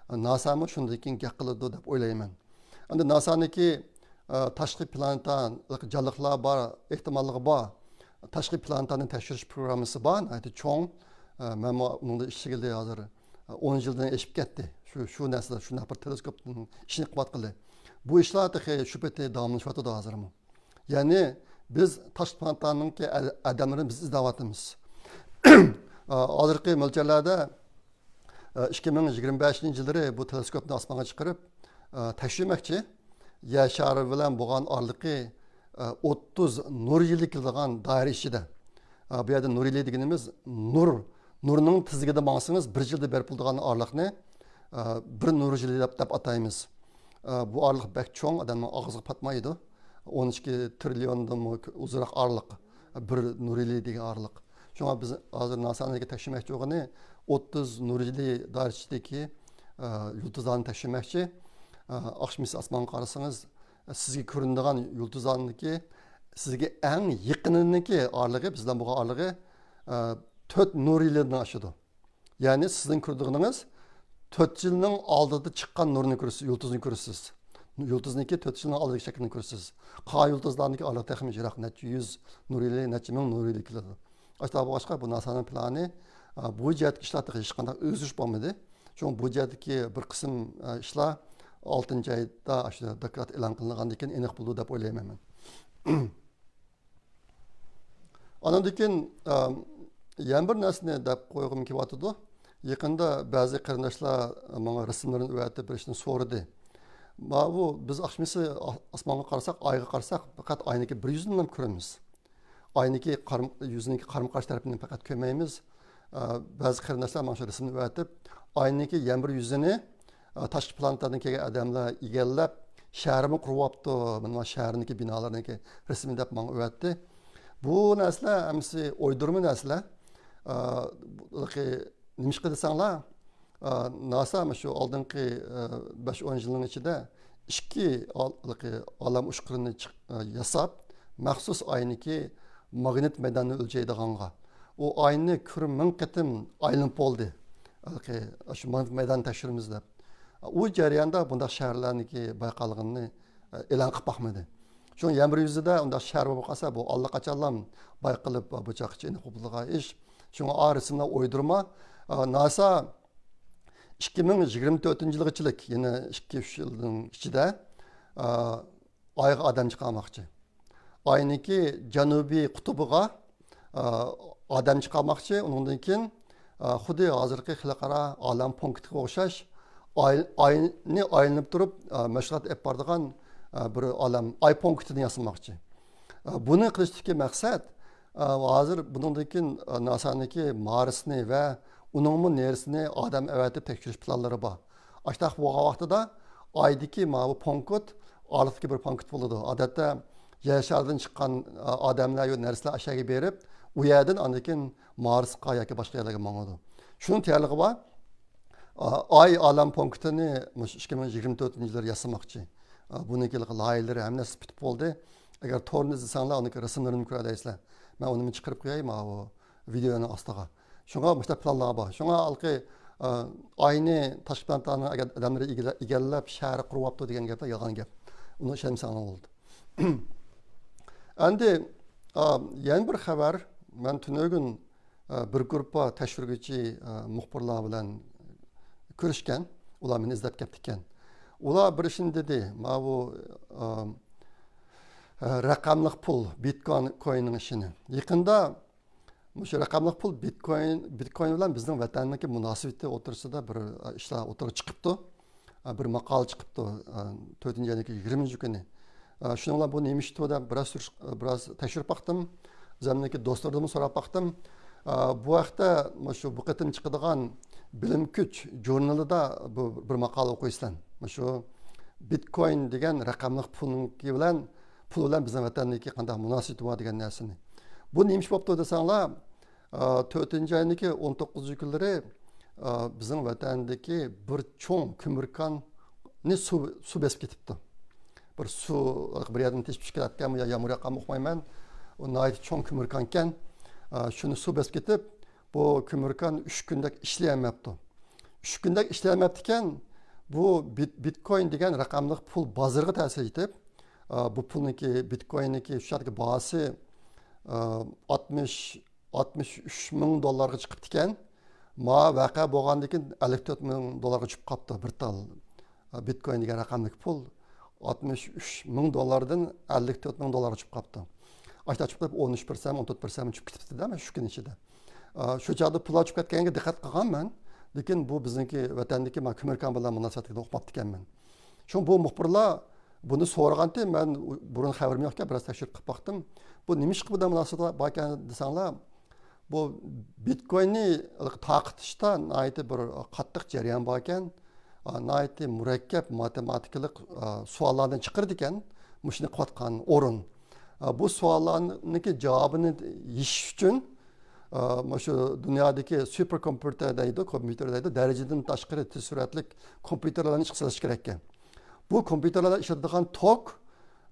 ناسامۇ شۇندىن كېيىن گەپ قىلىدۇ دەپ ئويلايمەن. ئەمدى ناسانىڭكى، ئە، تاشقى پلانېتا جانلىقلار بار ئېھتىماللىقى بار. تاشقى پلانېتانى تەكشۈرۈش پروگراممىسى بار، ناھايىتى چوڭ. ئە، مەنمۇ ئۇنىڭدا ئىشلىگىلى ھازىر، ئە، ئون يىلدىن ئېشىپ كەتتى. شۇ، شۇ نەرسىلەر، شۇنداق بىر تېلېسكوپنىڭ ئىشىنى قىلىۋاتقىلى. بۇ ئىشلار تېخى شۇ پېتى داۋاملىشىۋاتىدۇ ھازىرمۇ. يەنى بىز تاشقى پلانېتانىڭكى ئە-، ئادەملىرىنى بىز ئىزدەۋاتىمىز. ئە، ھازىرقى مۆلچەرلەردە، ئىككى مىڭ يىگىرمە بەشىنچى يىللىرى بۇ تېلېسكوپنى ئاسمانغا چىقىرىپ، تەكشۈرمەكچى. يەر شارى بىلەن بولغان ئارىلىقى، ئوتتۇز نۇر يىلى كېلىدىغان دائىرە ئىچىدە. بۇ يەردە نۇر يىلى دېگىنىمىز نۇر، نۇرنىڭ تېزلىكىدە ماڭسىڭىز، بىر يىلدا بېرىپ بولىدىغان ئارىلىقنى، بىر نۇر يىلى دەپ، دەپ ئاتايمىز. بۇ ئارىلىق بەك چوڭ، ئادەمنىڭ ئاغزىغا پاتمايدۇ. ئون ئىككى تىرىليوندىنمۇ ئۇزۇنراق ئارىلىق. بىر نۇر يىلى دېگەن ئارىلىق. شۇڭا بىز ھازىر ناسانىڭكى تەكشۈرمەكچى بولغىنى ئوتتۇز نۇر يىلى دائىرىسىدىكى، ئە، يۇلتۇزلارنى تەكشۈرمەكچى. ئە، ئاخشىمىسى ئاسمانغا قارىسىڭىز، سىزگە كۆرۈنىدىغان يۇلتۇزلارنىڭكى سىزگە ئەڭ يېقىنىنىڭكى ئارىلىقى، بىز بىلەن بولغان ئارىلىقى، ئە، تۆت نۇر يىلىدىن ئاشىدۇ. يەنى سىزنىڭ كۆرىدىغىنىڭىز تۆت يىلنىڭ ئالدىدا چىققان نۇرنى كۆرىسىز، يۇلتۇزنى كۆرىسىز. يۇلتۇزنىڭكى تۆت يىلنىڭ ئالدىدىكى شەكلىنى كۆرىسىز. قالغان يۇلتۇزلارنىڭكى ئارىلىقى تېخىمۇ يىراق، نەچچە يۈز نۇر يىلى، نەچچە مىڭ نۇر يىلى كېلىدۇ. ئاشۇنداق بولغاچقا، بۇ ناسانىڭ پىلانى، ئا، بۇ جەھەتتىكى ئىشلار تېخى ھېچقانداق ئۆزگىرىش بولمىدى. شۇڭا بۇ جەھەتتىكى بىر قىسىم، ئا، ئىشلار ئالتىنچى ئايدا ئاشۇ دوكلات ئېلان قىلىنغاندىن كېيىن ئېنىق بولىدۇ دەپ ئويلايمەن مەن. ئاندىن كېيىن، ئە، يەنە بىر نەرسىنى دەپ قويغۇم كېلىۋاتىدۇ. يېقىندا بەزى قېرىنداشلار ماڭا رەسىملىرىنى ئەۋەتىپ بېرىشنى سورىدى. ماۋۇ بىز ئاخشىمىسى ئا-، ئاسمانغا قارىساق، ئايغا قارىساق، پەقەت ئاينىڭكى بىر يۈزىنىلا كۆرىمىز. ئاينىڭكى قارم-، يۈزىنىڭكى قارمۇ قارشى تەرىپىنى پەقەت كۆرمەيمىز. ئە، بەزى قېرىنداشلار ماڭا شۇ رەسىمنى ئەۋەتىپ، ئاينىڭكى يەنە بىر يۈزىنى، ئە، تاشقى پلانېتادىن كەلگەن ئادەملەر ئىگىلەپ، شەھىرىمۇ قۇرۇۋاپتۇ، مانا شەھەرنىڭكى بىنالىرىنىڭكى رەسىمى دەپ ماڭا ئەۋەتتى. بۇ نەرسىلەر ھەممىسى ئويدۇرما نەرسىلەر. ئە، بۇ، نېمىشقا دېسەڭلار، ئە، ناسا مۇشۇ ئالدىنقى، ئە، بەش ئون يىلنىڭ ئىچىدە ئىككى ئال-، ئالام ئۇچقۇرىنى چىق-، ئە، ياساپ، مەخسۇس ئاينىڭكى ماگنىت مەيدانىنى ئۆلچەيدىغانغا، ئۇ ئاينى كۆرۈپ مىڭ قېتىم ئايلىنىپ بولدى. ھېلىقى شۇ ماگنىت مەيدانىنى تەكشۈرىمىز دەپ. ئۇ جەرياندا بۇنداق شەھەرلەرنىڭكى بايقالغىنىنى، ئە، ئېلان قىلىپ باقمىدى. شۇڭا يەنە بىر يۈزىدە ئۇنداق شەھەر بولۇپ قالسا، بۇ ئاللىقاچانلا بايقىلىپ، بۇ چاغقىچە ئېنىق بولىدىغان ئىش. شۇڭا ئا رەسىملەر ئويدۇرما. ئە، ناسا ئىككى مىڭ يىگىرمە تۆتىنچى يىلغىچىلىك، يەنە ئىككى ئۈچ يىلنىڭ ئىچىدە، ئە، ئايغا ئادەم چىقارماقچى. ئاينىڭكى جەنۇبىي قۇتۇبىغا، ئا، ئادەم چىقارماقچى. ئۇنىڭدىن كېيىن، ئا، خۇددى ھازىرقى خەلقئارا ئالەم پونكىتىغا ئوخشاش ئاي، ئاينى ئايلىنىپ تۇرۇپ، ئا، مەشغۇلات ئېلىپ بارىدىغان، ئا، بىر ئالەم ئاي پونكىتىنى ياسىماقچى. ئا، بۇنى قىلىشتىكى مەقسەت، ئا، ھازىر بۇنىڭدىن كېيىن، ئا، ناسانىڭكى مارسنى ۋە ئۇنىڭمۇ نېرىسىنى ئادەم ئەۋەتىپ تەكشۈرۈش پىلانلىرى بار. ئاشتاق بولغان ۋاقتىدا ئايدىكى ماۋۇ پونكىت ئارىلىقتىكى بىر پونكىت بولىدۇ. ئادەتتە يەر شارىدىن چىققان، ئا، ئادەملەر يا نەرسىلەر ئاشەگە بېرىپ، ئۇ يەردىن ئاندىن كېيىن مارسقا ياكى باشقا يەرلەرگە ماڭىدۇ. شۇنىڭ تەييارلىقى بار. ئا، ئاي ئالەم پونكىتىنى مۇشۇ ئىككى مىڭ يىگىرمە تۆتىنچى يىلى ياسىماقچى. ئا، بۇنىڭكى لايىھەلىرى ھەممىسى پۈتۈپ بولدى. ئەگەر تورنى ئىزدىسەڭلار، ئۇنىڭكى رەسىملىرىنى كۆرەلەيسىلەر. مەن ئۇنى چىقىرىپ قوياي، ماۋۇ ۋىدېئونىڭ ئاستىغا. شۇڭا مۇشۇنداق پىلانلار بار. شۇڭا ھېلىقى، ئا، ئاينى تاشقى پلانېتانىڭ ئەگەر ئادەملىرى ئىگىلە-، ئىگىلەپ، شەھەر قۇرۇۋاپتۇ دېگەن گەپلەر يالغان گەپ. ئۇنى ئىشەنمىسەڭلار بولدى. ئەمدى، ئا، يەنە بىر خەۋەر. مەن تۈنۈگۈن، ئا، بىر گۇرۇپپا تەكشۈرگۈچى، ئا، مۇخبىرلار بىلەن كۆرۈشكەن. ئۇلار مېنى ئىزدەپ كەپتىكەن. ئۇلار بىر ئىشنى دېدى. ماۋۇ، ئا، ئا، رەقەملىك پۇل، بىتكوين، كويننىڭ ئىشىنى. يېقىندا مۇشۇ رەقەملىك پۇل بىتكوين، بىتكوين بىلەن بىزنىڭ ۋەتەننىڭكى مۇناسىۋىتى ئوتتۇرىسىدا بىر، ئە، ئىشلار ئوتتۇرىغا چىقىپتۇ. ئە، بىر ماقالە چىقىپتۇ، ئە، تۆتىنچى ئاينىڭكى يىگىرمىنچى كۈنى. ئە، شۇنىڭ بىلەن بۇ نېمە ئىشتۇ دەپ بىراز سۈرۈش-، بىراز تەكشۈرۈپ باقتىم. ئۆزۈمنىڭكى دوستلىرىمدىنمۇ سوراپ باقتىم. ئە، بۇ ھەقتە مۇشۇ بۇ قېتىم چىقىدىغان بىلىم كۈچ ژۇرنىلىدا بۇ بىر ماقالە ئوقۇيسىلەر. مۇشۇ بىتكوين دېگەن رەقەملىك پۇلنىڭكى بىلەن پۇل بىلەن بىزنىڭ ۋەتەندىكى قانداق مۇناسىۋىتى بار دېگەن نەرسىنى. بۇ نېمە ئىش بوپتۇ دېسەڭلار، ئا، تۆتىنچى ئاينىڭكى ئون توققۇزىنچى كۈنلىرى، ئا، بىزنىڭ ۋەتەندىكى بىر چوڭ كۆمۈر كاننى سۇ، سۇ بېسىپ كېتىپتۇ. بىر سۇ، بىر يەردىن تېشىپ چۈشۈپ كېلەتكەنمۇ يا يامغۇر ياغقانمۇ ئۇقمايمەن. ئۇ ناھايىتى چوڭ كۆمۈر كان ئىكەن. ئا، شۇنى سۇ بېسىپ كېتىپ، بۇ كۆمۈر كان ئۈچ كۈندەك ئىشلىيەلمەپتۇ. ئۈچ كۈندەك ئىشلىيەلمەپتىكەن، بۇ بىت-، بىتكوين دېگەن رەقەملىك پۇل بازىرىغا تەسىر يېتىپ، ئا، بۇ پۇلنىڭكى، بىتكويننىڭكى شۇ چاغدىكى باھاسى، ئا، ئاتمىش، ئاتمىش ئۈچ مىڭ دوللارغا چىقىپتىكەن. ما ۋەقە بولغاندىن كېيىن ئەللىك تۆت مىڭ دوللارغا چۈشۈپ قاپتۇ بىر تال، ئا، بىتكوين دېگەن رەقەملىك پۇل. ئاتمىش ئۈچ مىڭ دوللاردىن ئەللىك تۆت مىڭ دوللارغا چۈشۈپ قاپتۇ. ئاشتا چۈشۈپ قېلىپ ئون ئۈچ پىرسەنت، ئون تۆت پىرسەنت چۈشۈپ كېتىپتۇ-دە، مانا شۇ كۈن ئىچىدە. ئا، شۇ چاغدا پۇللار چۈشۈپ كەتكەنگە دىققەت قىلغانمەن. لېكىن بۇ بىزنىڭكى ۋەتەندىكى مانا كۆمۈر كان بىلەن مۇناسىۋەتلىك ئۇقماپتىكەنمەن. شۇڭا بۇ مۇخبىرلار بۇنى سورىغانتى، مەن بۇرۇن خەۋىرىم يوقكەن، بىراز تەكشۈرۈپ قىلىپ باقتىم. بۇ نېمىشقا بۇنداق مۇناسىۋەت باركەن دېسەڭلار، بۇ بىتكويننى تارقىتىشتا ناھايىتى بىر قاتتىق جەريان باركەن. ئا، ناھايىتى مۇرەككەپ ماتېماتىكىلىق، ئا، سوئاللارنى چىقىرىدىكەن، مۇشۇنى قىلىۋاتقان ئورۇن. ئا، بۇ سوئاللارنىڭكى جاۋابىنى يېشىش ئۈچۈن، ئا، مۇشۇ دۇنيادىكى سۇپېر كومپيۇتېر دەيدۇ، كومپيۇتېر دەيدۇ، دەرىجىدىن تاشقىرى تېز سۈرئەتلىك كومپيۇتېرلارنى ئىشقا سېلىش كېرەككەن. بۇ كومپيۇتېرلاردا ئىشلىتىدىغان توك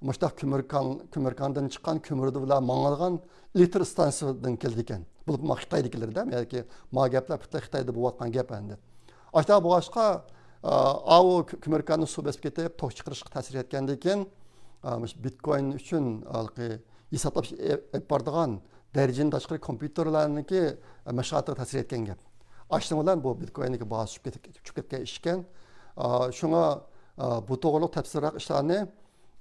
مۇشۇنداق كۆمۈر كان، كۆمۈر كاندىن چىققان كۆمۈر بىلەن ماڭىدىغان ئېلېكتر ئىستانسىسىدىن كېلىدىكەن. بولۇپمۇ خىتايدىكىلىرىدە، ياكى ما گەپلەر پۈتۈن خىتايدا بولۇۋاتقان گەپ ئەمدى. ئاشۇنداق بولغاچقا، ئا، ئاۋۇ كۆ-، كۆمۈر كاننى سۇ بېسىپ كېتىپ، توك چىقىرىشقا تەسىر يەتكەندىن كېيىن، ئا، مۇشۇ بىتكوين ئۈچۈن ھېلىقى ھېسابلاش ئېلىپ بارىدىغان دەرىجىدىن تاشقىرى كومپيۇتېرلارنىڭكى مەشغۇلاتىغا تەسىر يەتكەن گەپ. ئاشۇنىڭ بىلەن بۇ بىتكويننىڭكى باھاسى چۈشۈپ كېتىپ، چۈشۈپ كەتكەن ئىش ئىكەن. ئا، شۇڭا، ئا، بۇ توغرىلىق تەپسىلىيراق ئىشلارنى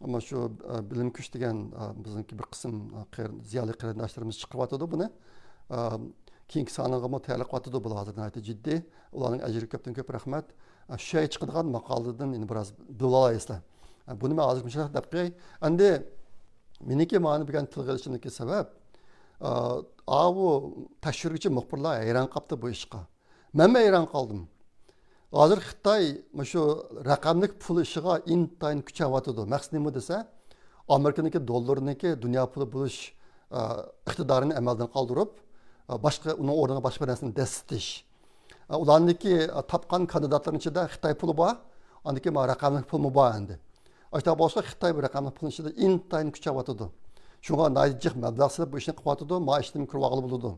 مانا شۇ، ئا، بىلىم كۈچ دېگەن، ئا، بىزنىڭكى بىر قىسىم، ئا، قېرىن-، زىيالىي قېرىنداشلىرىمىز چىقىرىۋاتىدۇ بۇنى. ئا، كېيىنكى سانىغىمۇ تەييارلىق قىلىۋاتىدۇ، بۇلار ھازىر ناھايىتى جىددىي. ئۇلارنىڭ ئەجرىگە كۆپتىن كۆپ رەھمەت. ئا، شۇ يەرگە چىقىدىغان ماقالىدىن ئەمدى بىراز بىلىۋالالايسىلەر. ئا، بۇنى مەن ھازىر مۇشۇنداق دەپ قوياي. ئەمدى مېنىڭكى مانا بۈگۈن تىلغا ئېلىشىمدىكى سەۋەب، ئاۋۇ تەكشۈرگۈچى مۇخبىرلار ھەيران قاپتۇ بۇ ئىشقا. مەنمۇ ھەيران قالدىم. ھازىر خىتاي مۇشۇ رەقەملىك پۇل ئىشىغا ئىنتايىن كۈچەۋاتىدۇ. مەقسىتى نېمە دېسە، ئامېرىكىنىڭكى دوللىرىنىڭكى دۇنيا پۇلى بولۇش ئىقتىدارىنى ئەمەلدىن قالدۇرۇپ، باشقا، ئۇنىڭ ئورنىغا باشقا بىر نەرسىنى دەسسىتىش. ئۇلارنىڭكى تاپقان كاندىداتلىرىنىڭ ئىچىدە خىتاي پۇلى بار، ئاندىن كېيىن رەقەملىك پۇلمۇ بار ئەمدى. ئاشۇنداق بولسا خىتاي بۇ رەقەملىك پۇلنىڭ ئىچىدە ئىنتايىن كۈچەۋاتىدۇ. شۇڭا ناھايىتى جىق مەبلەغ سېلىپ بۇ ئىشنى قىلىۋاتىدۇ، ما ئىشتىن كىرىۋالغىلى بولىدۇ.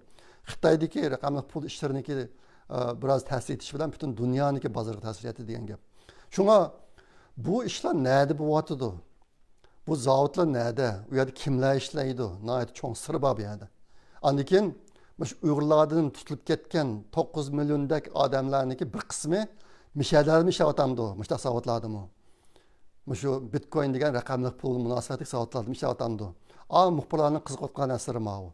خىتايدىكى رەقەملىك پۇل ئىشلىرىنىڭكى بىراز تەسىر يېتىشى بىلەن پۈتۈن دۇنيانىڭكى بازىرىغا تەسىر يەتتى دېگەن گەپ. شۇڭا بۇ ئىشلار نەدە بولۇۋاتىدۇ؟ بۇ زاۋۇتلار نەدە؟ ئۇ يەردە كىملەر ئىشلەيدۇ؟ ناھايىتى چوڭ سىر بار بۇ يەردە. ئاندىن كېيىن مۇشۇ ئۇيغۇرلاردىن تۇتۇلۇپ كەتكەن توققۇز مىليوندەك ئادەملەرنىڭكى بىر قىسمى مىشەدەلەرمۇ ئىشلەۋاتامدۇ؟ مۇشۇنداق زاۋۇتلاردىمۇ؟ مۇشۇ بىتكوين دېگەن رەقەملىك پۇل مۇناسىۋەتلىك زاۋۇتلاردىمۇ ئىشلەۋاتامدۇ؟ ئا، مۇخبىرلارنىڭ قىزىقىۋاتقان نەرسىلىرى ماۋۇ.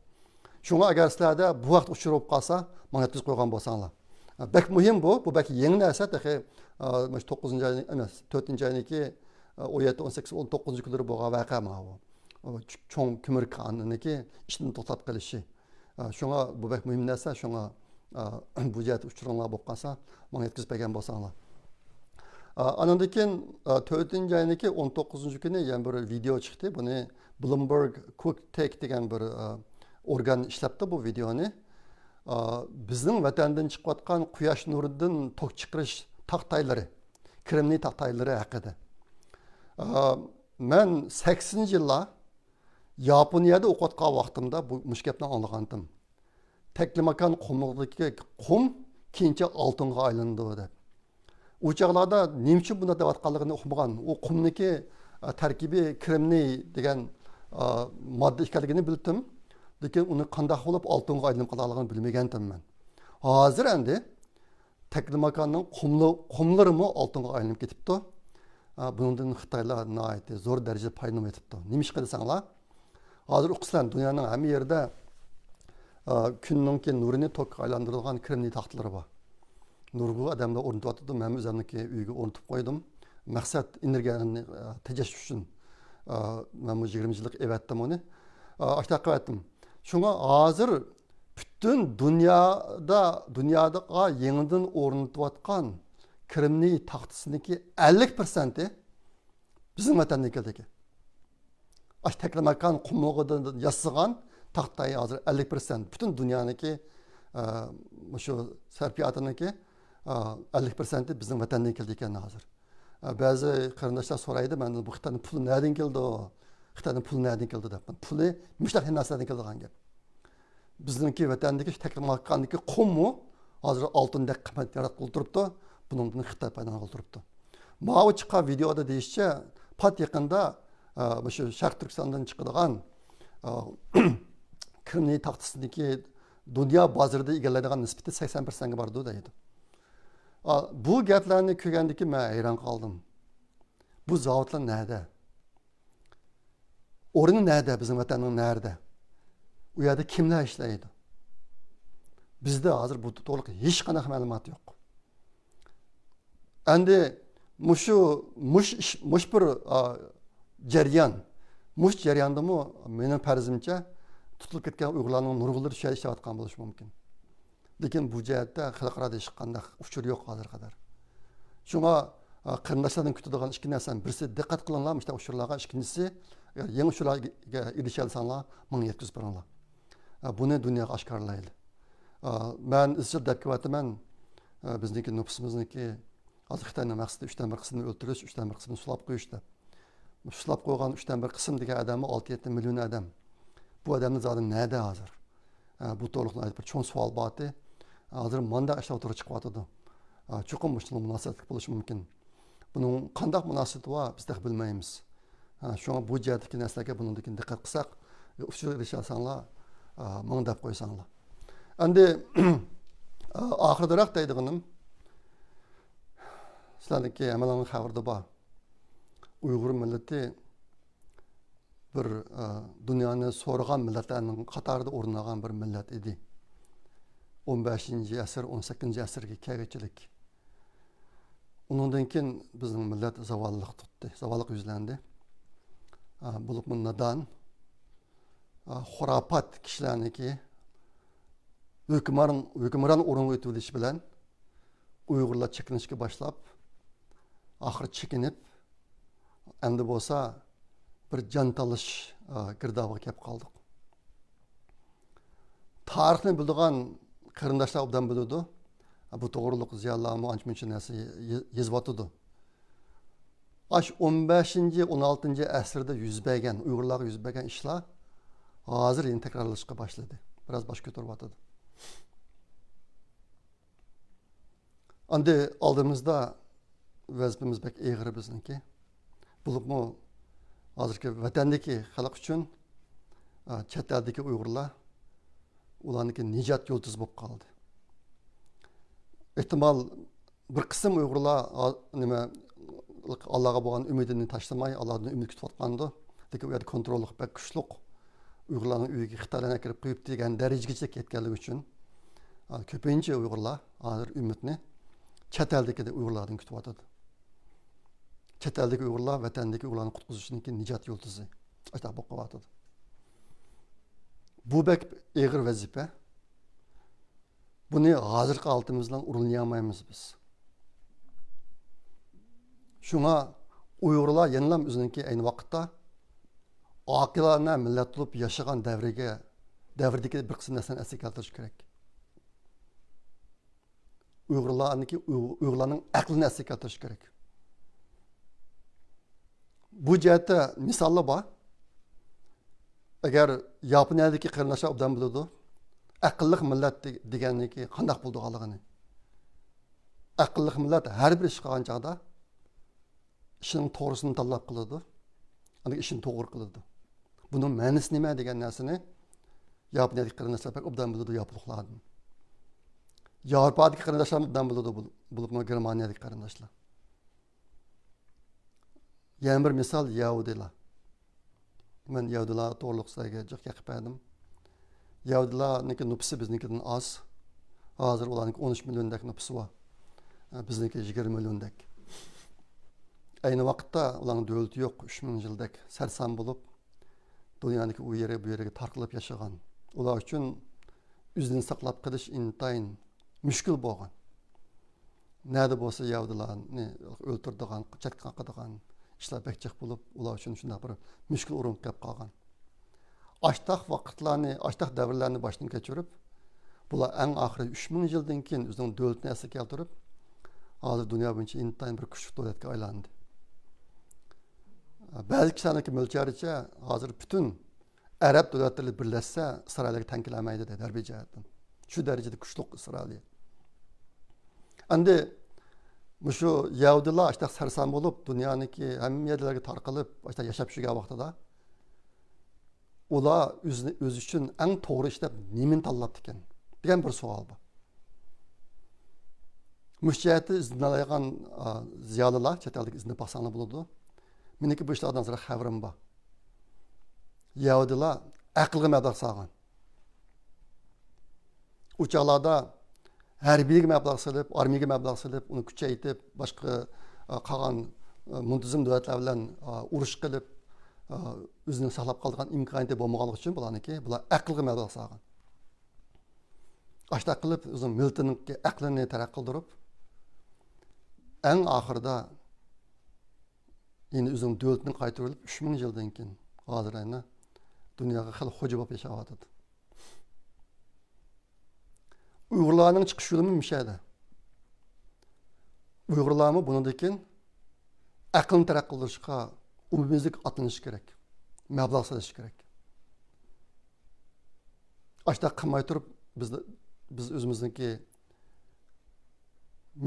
شۇڭا ئەگەر سىلەردە بۇ ھەقتە ئۇچۇر بولۇپ قالسا، ماڭا يەتكۈزۈپ قويغان بولساڭلار. بەك مۇھىم بۇ، بۇ بەك يېڭى نەرسە تېخى. مۇشۇ توققۇزىنچى ئاي ئەمەس، تۆتىنچى ئاينىڭكى ئون يەتتە، ئون سەككىز، ئون توققۇزىنچى كۈنلىرى بولغان ۋەقە ماۋۇ. چوڭ كۆمۈر كانىنىڭكى ئىشتىن توختاپ قېلىشى. شۇڭا بۇ بەك مۇھىم نەرسە، شۇڭا بۇ جەھەتتە ئۇچۇرۇڭلار بولۇپ قالسا، ماڭا يەتكۈزۈپ بەرگەن بولساڭلار. ئانىڭدىن كېيىن تۆتىنچى ئاينىڭكى ئون توققۇزىنچى كۈنى يەنە بىر ۋىدېئو چىقتى. بۇنى Bloomberg Quick Take دېگەن بىر ئورگان ئىشلەپتۇ بۇ ۋىدېئونى. بىزنىڭ ۋەتەندىن چىقىۋاتقان قۇياش نۇرىدىن توك چىقىرىش تاختايلىرى، كرېمنىي تاختايلىرى ھەققىدە. مەن سەكسىنىنچى يىللار ياپونىيەدە ئوقۇۋاتقان ۋاقتىمدا بۇ، مۇشۇ گەپنى ئاڭلىغانتىم. تەكلىماكان قۇملۇقىدىكى قۇم كېيىنچە ئالتۇنغا ئايلىنىدۇ دەپ. ئۇ چاغلاردا نېمە ئۈچۈن بۇنداق دەۋاتقانلىقىنى ئۇقمىغان. ئۇ قۇمنىڭكى، ئە، تەركىبى كرېمنىي دېگەن، ئە، ماددا ئىكەنلىكىنى بىلدىم. لېكىن ئۇنى قانداق بولۇپ ئالتۇنغا ئايلىنىپ قالغانلىقىنى بىلمىگەنتىم مەن. ھازىر ئەمدى تەكلىماكاننىڭ قۇملۇ-، قۇملىرىمۇ ئالتۇنغا ئايلىنىپ كېتىپتۇ. ئە، بۇنىڭدىن خىتايلار ناھايىتى زور دەرىجىدە پايدىلىنىۋېتىپتۇ. نېمىشقا دېسەڭلار، ھازىر ئۇقىسىلەر، دۇنيانىڭ ھەممە يېرىدە، ئا، كۈننىڭكى نۇرىنى توكقا ئايلاندۇرىدىغان كرېمنىي تاختىلىرى بار. نۇرغۇن ئادەملەر ئورنىتىۋاتىدۇ. مەنمۇ ئۆزۈمنىڭكى ئۆيگە ئورنىتىپ قويدۇم. مەقسەت ئېنېرگىيەنى، ئا، تېجەش ئۈچۈن. ئا، مەنمۇ يىگىرمە يىللىق ئەۋەتتىم ئۇنى. ئا، ئاشۇنداق قىلىۋەتتىم. شۇڭا ھازىر پۈتۈن دۇنيادا، دۇنيادا يېڭىدىن ئورنىتىۋاتقان كرېمنىي تاختىسىنىڭكى ئەللىك پىرسەنتى بىزنىڭ ۋەتەندىن كېلىدىكەن. ئاشۇ تەكلىماكان قۇملۇقىدىن ياسىغان تاختاي ھازىر ئەللىك پىرسەنت پۈتۈن دۇنيانىڭكى، ئە، مۇشۇ سەرپىياتىنىڭكى، ئە، ئەللىك پىرسەنتى بىزنىڭ ۋەتەندىن كېلىدىكەن ھازىر. ئە، بەزى قېرىنداشلار سورايدۇ مەندىن، بۇ خىتاينىڭ پۇلى نەدىن كېلىدۇ؟ خىتاينىڭ پۇلى نەدىن كېلىدۇ دەپ. پۇلى مۇشۇنداق نەرسىلەردىن كېلىدىغان گەپ. بىزنىڭكى ۋەتەندىكى تەكلىماكاندىكى قۇممۇ ھازىر ئالتۇندەك قىممەت ياراتقىلى تۇرۇپتۇ. بۇنىڭدىن خىتاي پايدىلانغىلى تۇرۇپتۇ. ماۋۇ چىققان ۋىدېئودا دېيىشىچە، پات يېقىندا، ئە، مۇشۇ شەرقىي تۈركىستاندىن چىقىدىغان، ئە، كرېمنىي تاختىسىنىڭكى دۇنيا بازىرىدا ئىگىلەيدىغان نىسبىتى سەكسەن پىرسەنتكە بارىدۇ دەيدۇ. ئا، بۇ گەپلەرنى كۆرگەندىكىن مەن ھەيران قالدىم. بۇ زاۋۇتلار نەدە؟ ئورنى نەدە؟ بىزنىڭ ۋەتەننىڭ نەدە؟ ئۇ يەردە كىملەر ئىشلەيدۇ؟ بىزدە ھازىر بۇ توغرىلىق ھېچقانداق مەلۇمات يوق. ئەمدى مۇشۇ، مۇش ئىش، مۇش بىر، ئا، جەريان، مۇش جەرياندىمۇ مېنىڭ پەرىزىمچە تۇتۇلۇپ كەتكەن ئۇيغۇرلارنىڭ نۇرغۇنلىرى شۇ يەردە ئىشلەۋاتقان بولۇشى مۇمكىن. لېكىن بۇ جەھەتتە خەلقئارادا ھېچقانداق ئۇچۇر يوق ھازىرغا قەدەر. شۇڭا، ئا، قېرىنداشلاردىن كۈتىدىغان ئىككى نەرسىنىڭ بىرسى، دىققەت قىلىڭلار مۇشۇنداق ئۇچۇرلارغا، ئىككىنچىسى، ئەگەر يېڭى ئۇچۇرلارغا ئېرىشەلىسەڭلار، ماڭا يەتكۈزۈپ بېرىڭلار. ئا، بۇنى دۇنياغا ئاشكارىلايلى. ئا، مەن ئىزچىل دەپ كېلىۋاتىمەن، ئا، بىزنىڭكى نوپۇسىمىزنىڭكى ھازىر خىتاينىڭ مەقسىتى ئۈچتىن بىر قىسمىنى ئۆلتۈرۈش، ئۈچتىن بىر قىسمىنى سولاپ قويۇش دەپ. سولاپ قويغان ئۈچتىن بىر قىسىم دېگەن ئادەممۇ ئالتە يەتتە مىليون ئادەم. بۇ ئادەمنىڭ زادى نەدە ھازىر؟ ئە، بۇ توغرىلىق ناھايىتى بىر چوڭ سوئال بارتى. ھازىر مانداق ئىشلار ئوتتۇرىغا چىقىۋاتىدۇ. ئە، چوقۇم مۇشۇنىڭ مۇناسىۋەتلىك بولۇشى مۇمكىن. بۇنىڭ قانداق مۇناسىۋىتى بار، بىز تېخى بىلمەيمىز. ئە، شۇڭا بۇ جەھەتتىكى نەرسىلەرگە بۇنىڭدىن كېيىن دىققەت قىلساق، ئۇچۇر ئېرىشەلىسەڭلار، ئە، ماڭا دەپ قويساڭلار. ئەمدى، ئە، ئاخىرىدىراق دەيدىغىنىم، سىلەرنىڭكى ھەممىڭلارنىڭ خەۋىرىدە بار. ئۇيغۇر مىللىتى بىر، ئە، دۇنيانى سورىغان مىللەتلەرنىڭ قاتارىدا ئورۇن ئالغان بىر مىللەت ئىدى. ئون بەشىنچى ئەسىر، ئون سەككىزىنچى ئەسىرگە كەلگۈچىلىك. ئۇنىڭدىن كېيىن بىزنىڭ مىللەت زاۋاللىق تۇتتى، زاۋاللىق يۈزلەندى. ئە، بولۇپمۇ نادان، خۇراپات كىشىلەرنىڭكى ھۆكۈمران، ھۆكۈمران ئورۇنغا ئۆتۈۋېلىشى بىلەن ئۇيغۇرلار چېكىنىشكە باشلاپ، ئاخىرى چېكىنىپ، ئەمدى بولسا بىر جان تالىشىش، ئا، گىردابىغا كەپ قالدۇق. تارىخنى بىلىدىغان قېرىنداشلار ئوبدان بىلىدۇ. بۇ توغرۇلۇق زىيالىيلارمۇ ئانچە-مۇنچە نەرسە ي-، يېزىۋاتىدۇ. ئاش ئون بەشىنچى، ئون ئالتىنچى ئەسىردە يۈز بەرگەن، ئۇيغۇرلارغا يۈز بەرگەن ئىشلار ھازىر يەنە تەكرارلىشىشقا باشلىدى. بىراز باش كۆتۈرۈۋاتىدۇ. ئەمدى ئالدىمىزدا ۋەزىپىمىز بەك ئېغىر بىزنىڭكى. بولۇپمۇ ھازىرقى ۋەتەندىكى خەلق ئۈچۈن، ئا، چەت ئەلدىكى ئۇيغۇرلار ئۇلارنىڭكى نىجات يۇلتۇزى بولۇپ قالدى. ئېھتىمال، بىر قىسىم ئۇيغۇرلار، ئا، نېمە، ئاللاغا بولغان ئۈمىدىنى تاشلىماي، ئاللادىن ئۈمىد كۈتۈۋاتقاندۇ. لېكىن ئۇ يەردە كونتروللۇق بەك كۈچلۈك. ئۇيغۇرلارنىڭ ئۆيىگە خىتايلارنى ئەكىرىپ قويۇپتۇ دېگەن دەرىجىگىچە يەتكەنلىكى ئۈچۈن، ئا، كۆپىنچە ئۇيغۇرلار ھازىر ئۈمىدنى چەت ئەلدىكى ئۇيغۇرلاردىن كۈتۈۋاتىدۇ. چەت ئەلدىكى ئۇيغۇرلار ۋەتەندىكى ئۇيغۇرلارنى قۇتقۇزۇشنىڭكى نىجات يۇلتۇزى. ئاشۇنداق بولۇپ قېلىۋاتىدۇ. بۇ بەك ئېغىر ۋەزىپە. بۇنى ھازىرقى ھالىتىمىز بىلەن ئورۇنلىيالمايمىز بىز. شۇڭا ئۇيغۇرلار يەنىلا ئۆزىنىڭكى ئەينى ۋاقىتتا ئاقىلانە مىللەت بولۇپ ياشىغان دەۋرىگە، دەۋردىكى بىر قىسىم نەرسىلەرنى ئەسلىگە كەلتۈرۈش كېرەك. ئۇيغۇرلارنىڭكى، ئۇيغۇرلارنىڭ ئەقلىنى ئەسلىگە كەلتۈرۈش كېرەك. بۇ جەھەتتە مىساللار بار. ئەگەر ياپونىيەدىكى قېرىنداشلار ئوبدان بىلىدۇ، ئەقىللىق مىللەت دېگەننىڭكى قانداق بولىدىغانلىقىنى. ئەقىللىق مىللەت ھەر بىر ئىش قىلغان چاغدا ئىشنىڭ توغرىسىنى تاللاپ قىلىدۇ، ئاندىن ئىشنى توغرا قىلىدۇ. بۇنىڭ مەنىسى نېمە دېگەن نەرسىنى ياپونىيەدىكى قېرىنداشلار بەك ئوبدان بىلىدۇ، ياپونلۇقلاردىن. ياۋروپادىكى قېرىنداشلار ئوبدان بىلىدۇ، بول-، بولۇپمۇ گېرمانىيەدىكى قېرىنداشلار. يەنە بىر مىسال يەھۇدىيلار. مەن يەھۇدىيلار توغرۇلۇق سىلەرگە جىق يېقىپ بەردىم. يەھۇدىيلارنىڭكى نوپۇسى بىزنىڭكىدىن ئاز. ھازىر ئۇلارنىڭكى ئون ئۈچ مىليوندەك نوپۇسى بار. بىزنىڭكى يىگىرمە مىليوندەك. ئەينى ۋاقىتتا ئۇلارنىڭ دۆلىتى يوق، ئۈچ مىڭ يىلدەك سەرسان بولۇپ، دۇنيانىڭكى ئۇ يېرى، بۇ يېرىگە تارقىلىپ ياشىغان. ئۇلار ئۈچۈن ئۆزىنى ساقلاپ قېلىش ئىنتايىن مۈشكۈل بولغان. نەدە بولسا يەھۇدىيلارنى ئۆلتۈرىدىغان، چەتكە قاقىدىغان ئىشلار بەك جىق بولۇپ، ئۇلار ئۈچۈن شۇنداق بىر مۈشكۈل ئورۇنغا كېلىپ قالغان. ئاشتاق ۋاقىتلارنى، ئاشتاق دەۋرلەرنى باشتىن كەچۈرۈپ، بۇلار ئەڭ ئاخىرى ئۈچ مىڭ يىلدىن كېيىن ئۆزىنىڭ دۆلىتىنى ئەسلىگە كەلتۈرۈپ، ھازىر دۇنيا بويىچە ئىنتايىن بىر كۈچلۈك دۆلەتكە ئايلاندى. بەزى كىشىلەرنىڭكى مۆلچەرىچە، ھازىر پۈتۈن ئەرەب دۆلەتلىرى بىرلەشسە، ئىسرائىلگە تەڭ كېلەلمەيدۇ، دەيدۇ، ھەربىي جەھەتتىن. شۇ دەرىجىدە كۈچلۈك ئىسرائىل. ئەمدى مۇشۇ يەھۇدىيلار ئاشتاق سەرسان بولۇپ، دۇنيانىڭكى ھەممە يەرلەرگە تارقىلىپ، ئاشتاق ياشاپ يۈرگەن ۋاقتىدا، ئۇلار ئۆزىنى، ئۆزى ئۈچۈن ئەڭ توغرا ئىش دەپ نېمىنى تاللاپتىكەن دېگەن بىر سوئال بار. مۇشۇ جەھەتتە ئىزدىنەلەيدىغان، ئا، زىيالىيلار، چەت ئەلدىكى ئىزدىنىپ باقساڭلار بولىدۇ. مېنىڭكى بۇ ئىشلاردىن ئازراق خەۋىرىم بار. يەھۇدىيلار ئەقىلگە مەبلەغ سالغان. ئۇ چاغلاردا ھەربىيگە مەبلەغ سېلىپ، ئارمىيەگە مەبلەغ سېلىپ، ئۇنى كۈچەيتىپ، باشقا، ئا، قالغان، ئا، مۇنتىزىم دۆلەتلەر بىلەن، ئا، ئۇرۇش قىلىپ، ئا، ئۆزىنى ساقلاپ قالىدىغان ئىمكانىيىتى بولمىغانلىقى ئۈچۈن بۇلارنىڭكى، بۇلار ئەقىلگە مەبلەغ سالغان. ئاشۇنداق قىلىپ ئۆزىنىڭ مىللىتىنىڭكى ئەقلىنى تەرەققىي قىلدۇرۇپ، ئەڭ ئاخىرىدا يەنە ئۆزىنىڭ دۆلىتىنى قايتۇرۇۋېلىپ، ئۈچ مىڭ يىلدىن كېيىن ھازىر ئەنە دۇنياغا خېلى خوجا بولۇپ ياشاۋاتىدۇ. ئۇيغۇرلارنىڭ چىقىش يولىمۇ مۇشۇ يەردە. ئۇيغۇرلارمۇ بۇنىڭدىن كېيىن ئەقىلنى تەرەققىي قىلدۇرۇشقا ئومۇميۈزلۈك ئاتلىنىش كېرەك، مەبلەغ سېلىش كېرەك. ئاشۇنداق قىلماي تۇرۇپ، بىز، بىز ئۆزىمىزنىڭكى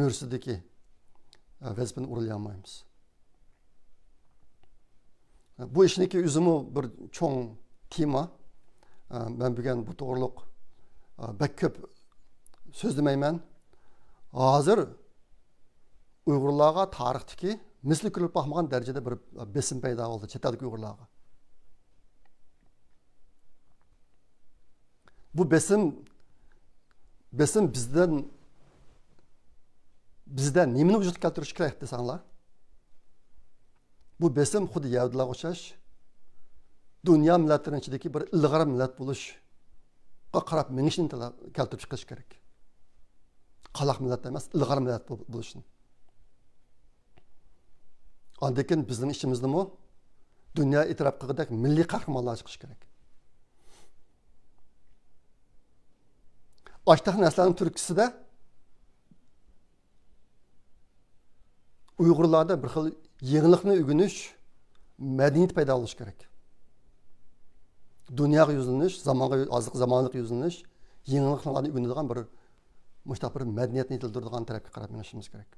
مۈرىسىدىكى، ئە، ۋەزىپىنى ئورۇنلىيالمايمىز. بۇ ئىشنىڭكى ئۆزىمۇ بىر چوڭ تېما. ئە، مەن بۈگۈن بۇ توغرۇلۇق، ئە، بەك كۆپ سۆزلىمەيمەن. ھازىر ئۇيغۇرلارغا تارىختىكى مىسلى كۆرۈلۈپ باقمىغان دەرىجىدە بىر بېسىم پەيدا بولدى چەت ئەلدىكى ئۇيغۇرلارغا. بۇ بېسىم، بېسىم بىزدىن، بىزدە نېمىنى ۋۇجۇدقا كەلتۈرۈشى كېرەك دېسەڭلار، بۇ بېسىم خۇددى يەھۇدىيلارغا ئوخشاش، دۇنيا مىللەتلىرىنىڭ ئىچىدىكى بىر ئىلغار مىللەت بولۇشقا قاراپ مېڭىشنى تەلەپ، كەلتۈرۈپ چىقىرىش كېرەك. قالاق مىللەت ئەمەس، ئىلغار مىللەت بول-، بولۇشنى. ئاندىن كېيىن بىزنىڭ ئىچىمىزدىمۇ دۇنيا ئېتىراپ قىلغۇدەك مىللىي قەھرىمانلار چىقىشى كېرەك. ئاشتاق نەرسىلەرنىڭ تۈرتكىسىدە ئۇيغۇرلاردا بىر خىل يېڭىلىقنى ئۆگىنىش مەدەنىيىتى پەيدا بولۇشى كېرەك. دۇنياغا يۈزلىنىش، زامانغا، ھازىرقى زامانىلىق يۈزلىنىش، يېڭىلىقلارنى ئۆگىنىدىغان بىر، مۇشۇنداق بىر مەدەنىيەتنى يېتىلدۈرىدىغان تەرەپكە قاراپ مېڭىشىمىز كېرەك.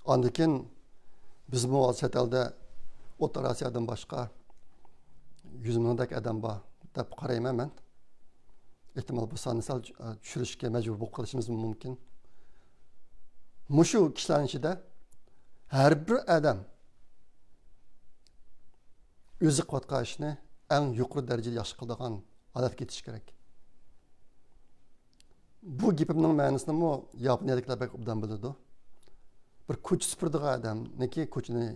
ئاندىن كېيىن بىزمۇ ھازىر چەت ئەلدە ئوتتۇرا ئاسىيادىن باشقا يۈز مىڭدەك ئادەم بار دەپ قارايمەن مەن. ئېھتىمال بۇ ساننى سەل چۈشۈرۈشكە مەجبۇر بولۇپ قېلىشىمىز مۇمكىن. مۇشۇ كىشىلەرنىڭ ئىچىدە ھەر بىر ئادەم ئۆزى قىلىۋاتقان ئىشنى ئەڭ يۇقىرى دەرىجىدە ياخشى قىلىدىغان ھالەتكە يېتىشى كېرەك. بۇ گېپىمنىڭ مەنىسىنىمۇ ياپونىيەدىكىلەر بەك ئوبدان بىلىدۇ. بىر كوچا سۈپۈرىدىغان ئادەمنىڭكى كوچىنى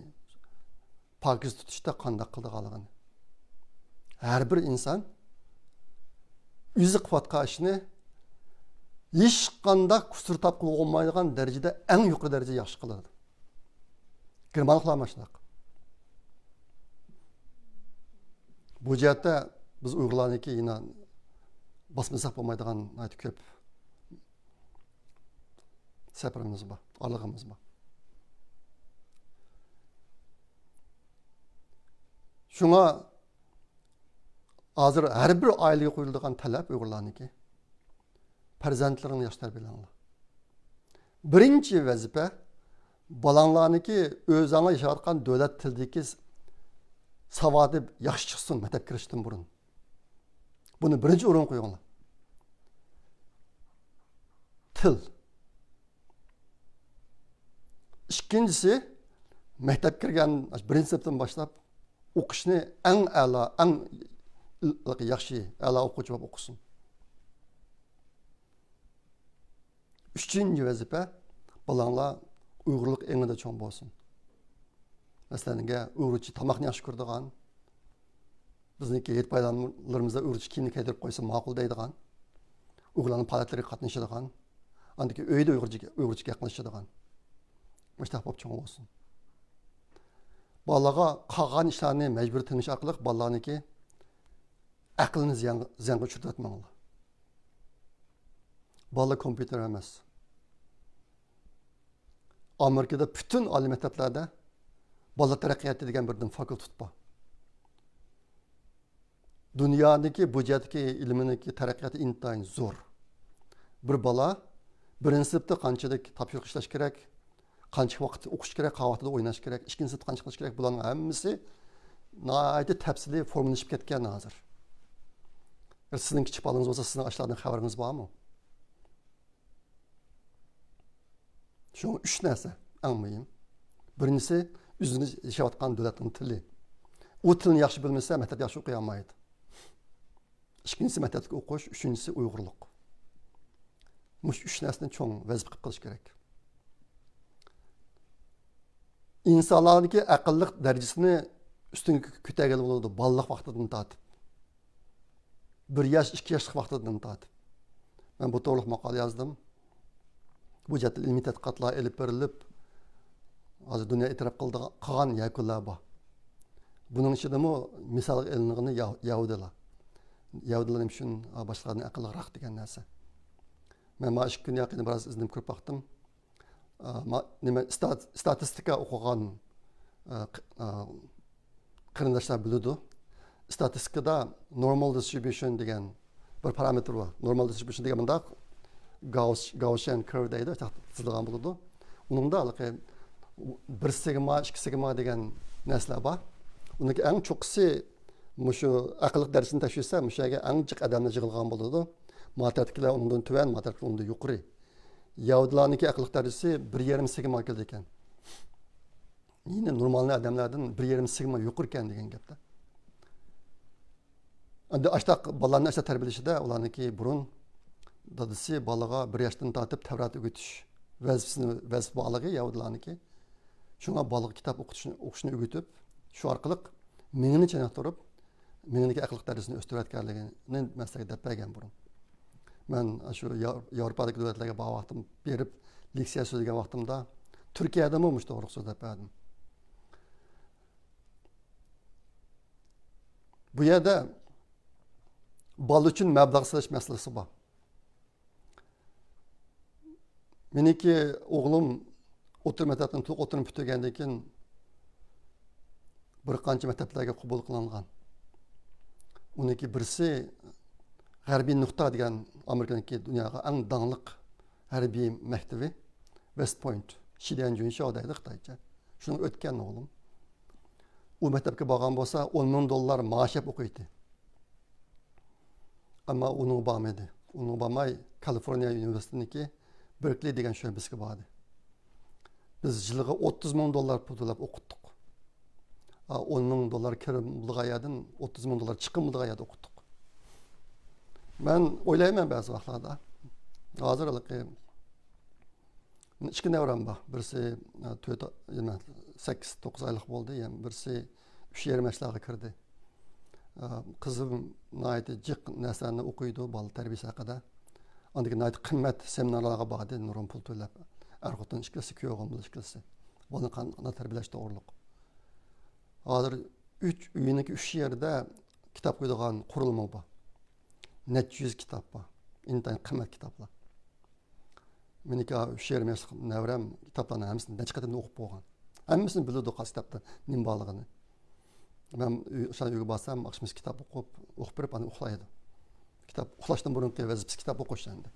پاكىز تۇتۇشتا قانداق قىلىدىغانلىقىنى. ھەر بىر ئىنسان ئۆزى قىلىۋاتقان ئىشنى ھېچقانداق قۇسۇر تاپقىلى بولمايدىغان دەرىجىدە، ئەڭ يۇقىرى دەرىجىدە ياخشى قىلىدۇ. گېرمانلىقلار مانا شۇنداق. بۇ جەھەتتە بىز ئۇيغۇرلارنىڭكى يەنە باسمىساق بولمايدىغان ناھايىتى كۆپ سەپىرىمىز بار، ئارىلىقىمىز بار. شۇڭا ھازىر ھەر بىر ئائىلىگە قويۇلىدىغان تەلەپ ئۇيغۇرلارنىڭكى، پەرزەنتلىرىڭلارنى ياخشى تەربىيەلەڭلار. بىرىنچى ۋەزىپە، بالاڭلارنىڭكى ئۆزۈڭلار ياشاۋاتقان دۆلەت تىلىدىكى ساۋاتى ياخشى چىقسۇن مەكتەپكە كىرىشتىن بۇرۇن. بۇنى بىرىنچى ئورۇنغا قويۇڭلار. تىل. ئىككىنچىسى، مەكتەپكە كىرگەن بىرىنچى سىنىپتىن باشلاپ ئوقۇشنى ئەڭ ئەلا، ئەڭ ياخشى، ئەلا ئوقۇغۇچى بولۇپ ئوقۇسۇن. ئۈچىنچى ۋەزىپە، بالاڭلار ئۇيغۇرلۇق ئېڭىدا چوڭ بولسۇن. مەسىلەن، ئۇيغۇرچە تاماقنى ياخشى كۆرىدىغان، بىزنىڭكى ھېيت بايراملىرىمىزدا ئۇيغۇرچە كىيىمنى كىيدۈرۈپ قويسا ماقۇل دەيدىغان، ئۇيغۇرلارنىڭ پائالىيەتلىرىگە قاتنىشىدىغان، ئاندىن كېيىن ئۆيدە ئۇيغۇرچە، ئۇيغۇرچە گەپ قىلىشىدىغان، مۇشۇنداق بولۇپ چوڭ بولسۇن. بالىلارغا قالغان ئىشلارنى مەجبۇرىي تېڭىش ئارقىلىق بالىلارنىڭكى ئەقلىنى زىيانغا، زىيانغا ئۇچرىتىۋەتمەڭلار. بالىلار كومپيۇتېر ئەمەس. ئامېرىكىدا پۈتۈن ئالىي مەكتەپلەردە بالا تەرەققىياتى دېگەن بىردىن فاكۇلتېت بار. دۇنيادىكى بۇ جەھەتتىكى ئىلمىنىڭكى تەرەققىياتى ئىنتايىن زور. بىر بالا بىرىنچى سىنىپتا قانچىلىك تاپشۇرۇق ئىشلەش كېرەك، قانچە ۋاقىت ئوقۇش كېرەك، قاۋاقتىدا ئويناش كېرەك، ئىككىنچى سىنىپتا قانچە قىلىش كېرەك، بۇلارنىڭ ھەممىسى ناھايىتى تەپسىلىي فورمىلىشىپ كەتكەن ھازىر. سىزنىڭ كىچىك بالىڭىز بولسا، سىزنىڭ ئاشۇلاردىن خەۋىرىڭىز بارمۇ؟ شۇڭا ئۈچ نەرسە ئەڭ مۇھىم. بىرىنچىسى، ئۆزىڭىز ياشاۋاتقان دۆلەتنىڭ تىلى. ئۇ تىلنى ياخشى بىلمىسە، مەكتەپتە ياخشى ئوقۇيالمايدۇ. ئىككىنچىسى، مەكتەپتىكى ئوقۇش، ئۈچىنچىسى، ئۇيغۇرلۇق. مۇشۇ ئۈچ نەرسىنى چوڭ ۋەزىپە قىلىپ قىلىش كېرەك. ئىنسانلارنىڭكى ئەقىللىق دەرىجىسىنى ئۈستۈنگە كۆتەرگىلى بولىدۇ، بالىلىق ۋاقتىدىن تارتىپ. بىر ياش، ئىككى ياشلىق ۋاقتىدىن تارتىپ. مەن بۇ توغرىلىق ماقالە يازدىم. بۇ جەھەتتە ئىلمىي تەتقىقاتلار ئېلىپ بېرىلىپ، ھازىر دۇنيا ئېتىراپ قىلىدىغان، قىلغان يەكۈنلەر بار. بۇنىڭ ئىچىدىمۇ مىسالغا ئېلىنغىنى يا-، يەھۇدىيلار. يەھۇدىيلار نېمە ئۈچۈن باشقىلاردىن ئەقىللىقراق دېگەن نەرسە. مەن مانا ئىككى كۈن يېقىندا بىراز ئىزدىنىپ كۆرۈپ باقتىم. ئا، ما-، نېمە، ئىستات-، ئىستاتىستىكا ئوقۇغان، ئا، ق-، ئا، قېرىنداشلار بىلىدۇ. ئىستاتىستىكىدا نورمال دىسترىبيۇشن دېگەن بىر پارامېتىر بار. نورمال دىسترىبيۇشن دېگەن مۇنداق گاۋس-، گاۋسىيەن كىرۋ دەيدۇ، تىزىلغان بولىدۇ. ئۇنىڭدا ھېلىقى بىر سىگما، ئىككى سىگما دېگەن نەرسىلەر بار. ئۇنىڭكى ئەڭ چوققىسى مۇشۇ ئەقىللىق دەرىجىسىنى تەكشۈرسە، مۇشۇ يەرگە ئەڭ جىق ئادەملەر يىغىلغان بولىدۇ. ما تەرەپتىكىلەر ئۇنىڭدىن تۆۋەن، ما تەرەپتىكىلەر ئۇنىڭدىن يۇقىرى. يەھۇدىيلارنىڭكى ئەقىللىق دەرىجىسى بىر يېرىم سىگما كېلىدىكەن. يەنى نورمال ئادەملەردىن بىر يېرىم سىگما يۇقىرىكەن دېگەن گەپتە. ئەمدى ئاشتاق بالىلارنى ئاشتاق تەربىيەلىشىدە ئۇلارنىڭكى بۇرۇن دادىسى بالىغا بىر ياشتىن تارتىپ تەۋرات ئۆگىتىش ۋەزىپىسىنى، ۋەزىپە بارلىقى يەھۇدىيلارنىڭكى. شۇڭا بالىغا كىتاب ئوقۇتۇشنى، ئوقۇشنى ئۆگىتىپ، شۇ ئارقىلىق مېڭىنى چېنىقتۇرۇپ، مېڭىدىكى ئەقىل دەرىجىسىنى ئۆستۈرۈۋەتكەنلىكىنى مەن سىلەرگە دەپ بەرگەن بۇرۇن. مەن شۇ ياۋ-، ياۋروپادىكى دۆلەتلەرگە بارغان ۋاقتىم، بېرىپ لېكسىيە سۆزلىگەن ۋاقتىمدا تۈركىيەدىمۇ مۇشۇ توغرىلىق سۆزلەپ بەردىم. بۇ يەردە بالا ئۈچۈن مەبلەغ سېلىش مەسىلىسى بار. مېنىڭكى ئوغلۇم ئوتتۇرا مەكتەپتىن، تولۇق ئوتتۇرىنى پۈتتۈرگەندىن كېيىن بىر قانچە مەكتەپلەرگە قوبۇل قىلىنغان. ئۇنىڭكى بىرسى غەربىي نۇقتا دېگەن ئامېرىكىنىڭكى دۇنياغا ئەڭ داڭلىق ھەربىي مەكتىۋى، ۋېست پوينت، شىديەن جۈنشياۋ دەيدۇ خىتايچە. شۇنىڭ ئۆتكەن ئوغلۇم. ئۇ مەكتەپكە بارغان بولسا، ئون مىڭ دوللار مائاش يەپ ئوقۇيتتى. ئەمما ئۇنىڭغا بارمىدى. ئۇنىڭغا بارماي، كالىفورنىيە ئۇنىۋېرسىتېتىنىڭكى بېركلى دېگەن شۆبىسىگە باردى. بىز يىلىغا ئوتتۇز مىڭ دوللار پۇل تۆلەپ ئوقۇتتۇق. ئا، ئون مىڭ دوللار كىرىم بولىدىغان يەردىن ئوتتۇز مىڭ دوللار چىقىم بولىدىغان يەردە ئوقۇتتۇق. مەن ئويلايمەن بەزى ۋاقىتلاردا، ھازىر ھېلىقى ئىككى نەۋرەم بار. بىرسى، ئە، تۆت، نېمە، سەككىز، توققۇز ئايلىق بولدى، يەنە بىرسى ئۈچ يېرىم ياشلارغا كىردى. ئە، قىزىم ناھايىتى جىق نەرسىلەرنى ئوقۇيدۇ، بالا تەربىيىسى ھەققىدە. ئاندىن كېيىن ناھايىتى قىممەت سېمىنارلارغا باردى، نۇرغۇن پۇل تۆلەپ. ئەر-خوتۇن ئىككىلىسى، كۈيئوغلۇم بىلەن ئىككىلىسى. بالىنى قان-، قانداق تەربىيەلەش توغرۇلۇق. ھازىر ئۈچ، ئۆينىڭكى ئۈچ يېرىدە كىتاب قويىدىغان قۇرۇلما بار. نەچچە يۈز كىتاب بار. ئىنتايىن قىممەت كىتابلار. مېنىڭكى ئۈچ يېرىم ياشلىق نەۋرەم كىتابلارنىڭ ھەممىسىنى نەچچە قېتىمدىن ئوقۇپ بولغان. ھەممىسىنى بىلىدۇ قايسى كىتابتا نېمە بارلىقىنى. مەن ئۆي-، ئۆشان ئۆيگە بارسام، ئاخشىمىسى كىتاب ئوقۇپ، ئوقۇپ بېرىپ، ئاندىن ئۇخلايدۇ. كىتاب ئۇخلاشتىن بۇرۇنقى ۋەزىپىسى كىتاب ئوقۇش ئەمدى.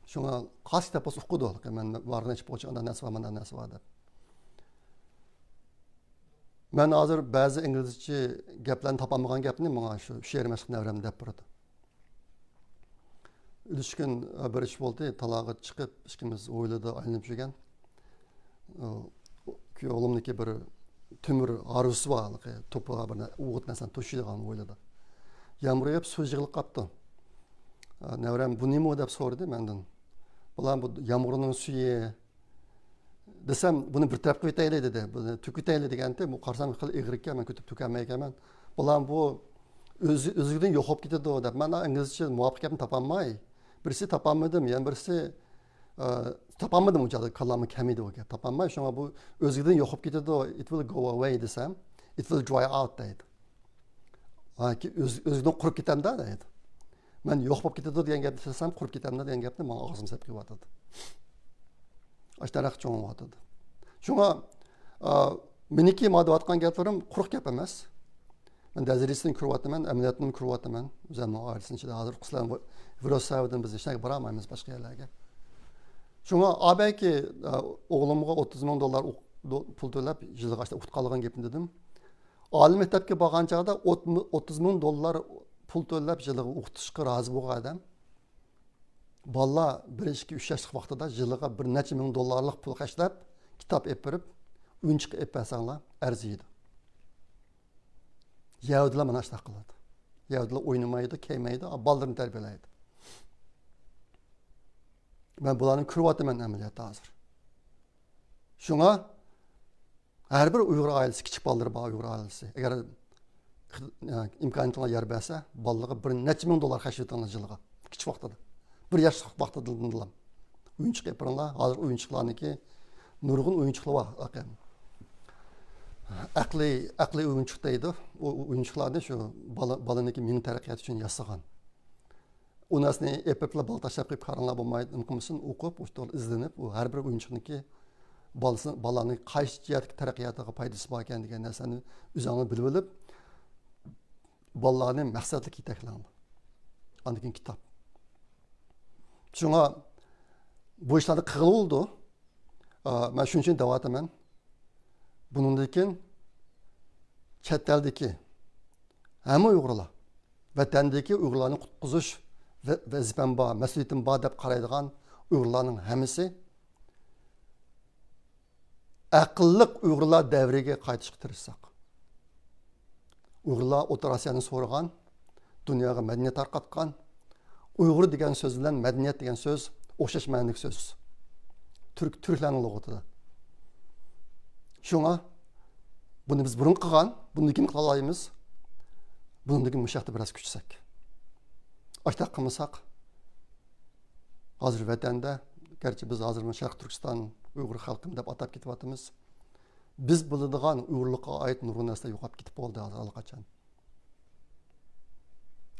شۇڭا قايسى كىتاب بولسا ئوقۇيدۇ. مەن بارغىنى ئېچىپ قويغۇچە، ئانداق نەرسە بار، مانداق نەرسە بار دەپ. مەن ھازىر بەزى ئىنگلىزچە گەپلەرنى تاپالمىغان گەپنى ماڭا شۇ ئۈچ يېرىم ياشلىق نەۋرەم دەپ بېرىدۇ. ئۈلۈشكۈن بىر ئىش بولدى، تالاغا چىقىپ، ئىككىمىز ھويلىدا ئايلىنىپ يۈرگەن. ئۇ، كۈيئوغلۇمنىڭكى بىر تۆمۈر ھارۋىسى بار، ھېلىقى توپىغا بىر نە-، ئوغۇت نەرسىنى توشۇيدىغان ھويلىدا. يامغۇر يېغىپ، سۇ يىغىلىپ قاپتۇ. نەۋرەم، «بۇ نېمە؟» دەپ سورىدى مەندىن. «بۇلار بۇ يامغۇرنىڭ سۈيى» دېسەم، «بۇنى بىر تەرەپ قىلىۋېتەيلى» دېدى. «بۇنى تۆكۈۋېتەيلى» دېگەنتى، بۇ قارىسام خېلى ئېغىر ئىكەن، مەن كۆتۈرۈپ تۆكەلمەيكەنمەن. «بۇلار بۇ ئۆزى، ئۆزلۈكىدىن يوق بولۇپ كېتىدۇ» دەپ، مەن ئىنگلىزچە مۇۋاپىق گەپنى تاپالماي، بىرسى تاپالمىدىم، يەنە بىرسى، ئە، تاپالمىدىم، ئۇ چاغدا كاللامغا كەلمىدى ئۇ گەپ، تاپالماي، شۇڭا «بۇ ئۆزلۈكىدىن يوق بولۇپ كېتىدۇ، it will go away» دېسەم، «It will dry out» دەيدۇ. ھاكى ئۆز-، ئۆزىدىن قۇرۇپ كېتەمدۇ دەيدۇ. مەن يوق بولۇپ كېتىدۇ دېگەن گەپنى سېلىسام، قۇرۇپ كېتەمدۇ دېگەن گەپنى ماڭا ئاغزىم سەپ قىلىۋاتىدۇ. ئاشۇنداق چوڭىيىۋاتىدۇ. شۇڭا، ئا، مېنىڭكى ماڭا دەۋاتقان گەپلىرىم قۇرۇق گەپ ئەمەس. مەن دەرىجىسىنى كۆرۈۋاتىمەن، ئەمەلىيەتنى كۆرۈۋاتىمەن. ئۆزۈمنىڭ ئائىلىسىنىڭ ئىچىدە ھازىر قىسلان ۋىرۇس سەۋەبىدىن بىز ھېچ يەرگە بارالمايمىز باشقا يەرلەرگە. شۇڭا، ئا، بەلكى، ئا، ئوغلۇمغا ئوتتۇز مىڭ دوللار ئوق-، دو-، پۇل تۆلەپ، يىلىغا ئىشتە ئوقۇتقانلىقىم گېپىنى دېدىم. ئالىي مەكتەپكە بارغان چاغدا ئوت-، ئوتتۇز مىڭ دوللار پۇل تۆلەپ يىلىغا ئوقۇتۇشقا رازى بولغان ئادەم بالىلار بىر، ئىككى، ئۈچ ياشلىق ۋاقتىدا يىلىغا بىر نەچچە مىڭ دوللارلىق پۇل خەجلەپ، كىتاب ئېلىپ بېرىپ، ئويۇنچۇق ئېلىپ بەرسەڭلار ئەرزىيدۇ. يەھۇدىيلار مانا شۇنداق قىلىدۇ. يەھۇدىيلار ئوينىمايدۇ، كەيمەيدۇ، بالىلىرىنى تەربىيەلەيدۇ. مەن بۇلارنى كۆرۈۋاتىمەن ئەمەلىيەتتە ھازىر. شۇڭا ھەر بىر ئۇيغۇر ئائىلىسى، كىچىك بالىلىرى بار ئۇيغۇر ئائىلىسى، ئەگەر ئىمكانىيىتىڭلار يار بەرسە، بالىلىرىغا بىر نەچچە مىڭ دوللار خەجلىۋېتىڭلار يىلىغا، كىچىك ۋاقتىدا، بىر ياشلىق ۋاقتىدىلا ئويۇنچۇق ئېلىپ بېرىڭلار. ھازىر ئويۇنچۇقلارنىڭكى نۇرغۇن ئويۇنچۇقلار بار. ئەقلىي، ئەقلىي ئويۇنچۇق دەيدۇ. ئۇ ئويۇنچۇقلارنى شۇ بالا، بالىنىڭكى مېڭە تەرەققىياتى ئۈچۈن ياسىغان. ئۇ نەرسىنى ئېپىپلا بالا تاشلاپ قويۇپ كارىڭلار بولمايدۇ، نېمە قىلمىسۇن، ئوقۇپ، ئۇ توغرا ئىزدىنىپ، ئۇ ھەر بىر ئويۇنچۇقنىڭكى بالىسى، بالىنىڭ قايسى جەھەتتىكى تەرەققىياتىغا پايدىسى بار ئىكەن دېگەن نەرسىنى ئۆزۈڭلار بىلىۋېلىپ، بالىلارنى مەقسەتلىك يېتەكلەڭلار. ئاندىن كېيىن كىتاب. شۇڭا بۇ ئىشلارنى قىلغىلى بولىدۇ. ئا، مەن شۇنىڭ ئۈچۈن دەۋاتىمەن. بۇنىڭدىن كېيىن چەت ئەلدىكى ھەممە ئۇيغۇرلار، ۋەتەندىكى ئۇيغۇرلارنى قۇتقۇزۇش ۋە-، ۋەزىپەم بار، مەسئۇلىيىتىم بار دەپ قارايدىغان ئۇيغۇرلارنىڭ ھەممىسى ئەقىللىق ئۇيغۇرلار دەۋرىگە قايتىشقا تىرىشساق. ئۇيغۇرلار ئوتتۇرا ئاسىيانى سورىغان، دۇنياغا مەدەنىيەت تارقاتقان. ئۇيغۇر دېگەن سۆز بىلەن مەدەنىيەت دېگەن سۆز ئوخشاش مەنىدىكى سۆز. تۈرك، تۈركلەرنىڭ لۇغىتىدا. شۇڭا بۇنى بىز بۇرۇن قىلغان، بۇنى كېيىن قىلالايمىز. بۇنىڭدىن كېيىن مۇشۇ ھەقتە بىراز كۈچىسەك. ئاشتاق قىلمىساق، ھازىر ۋەتەندە، گەرچە بىز ھازىر شەرقىي تۈركىستان ئۇيغۇر خەلقىمۇ دەپ ئاتاپ كېتىۋاتىمىز، بىز بىلىدىغان ئۇيغۇرلۇققا ئائىت نۇرغۇن نەرسىلەر يوقاپ كېتىپ بولدى ھازىر ئاللىقاچان.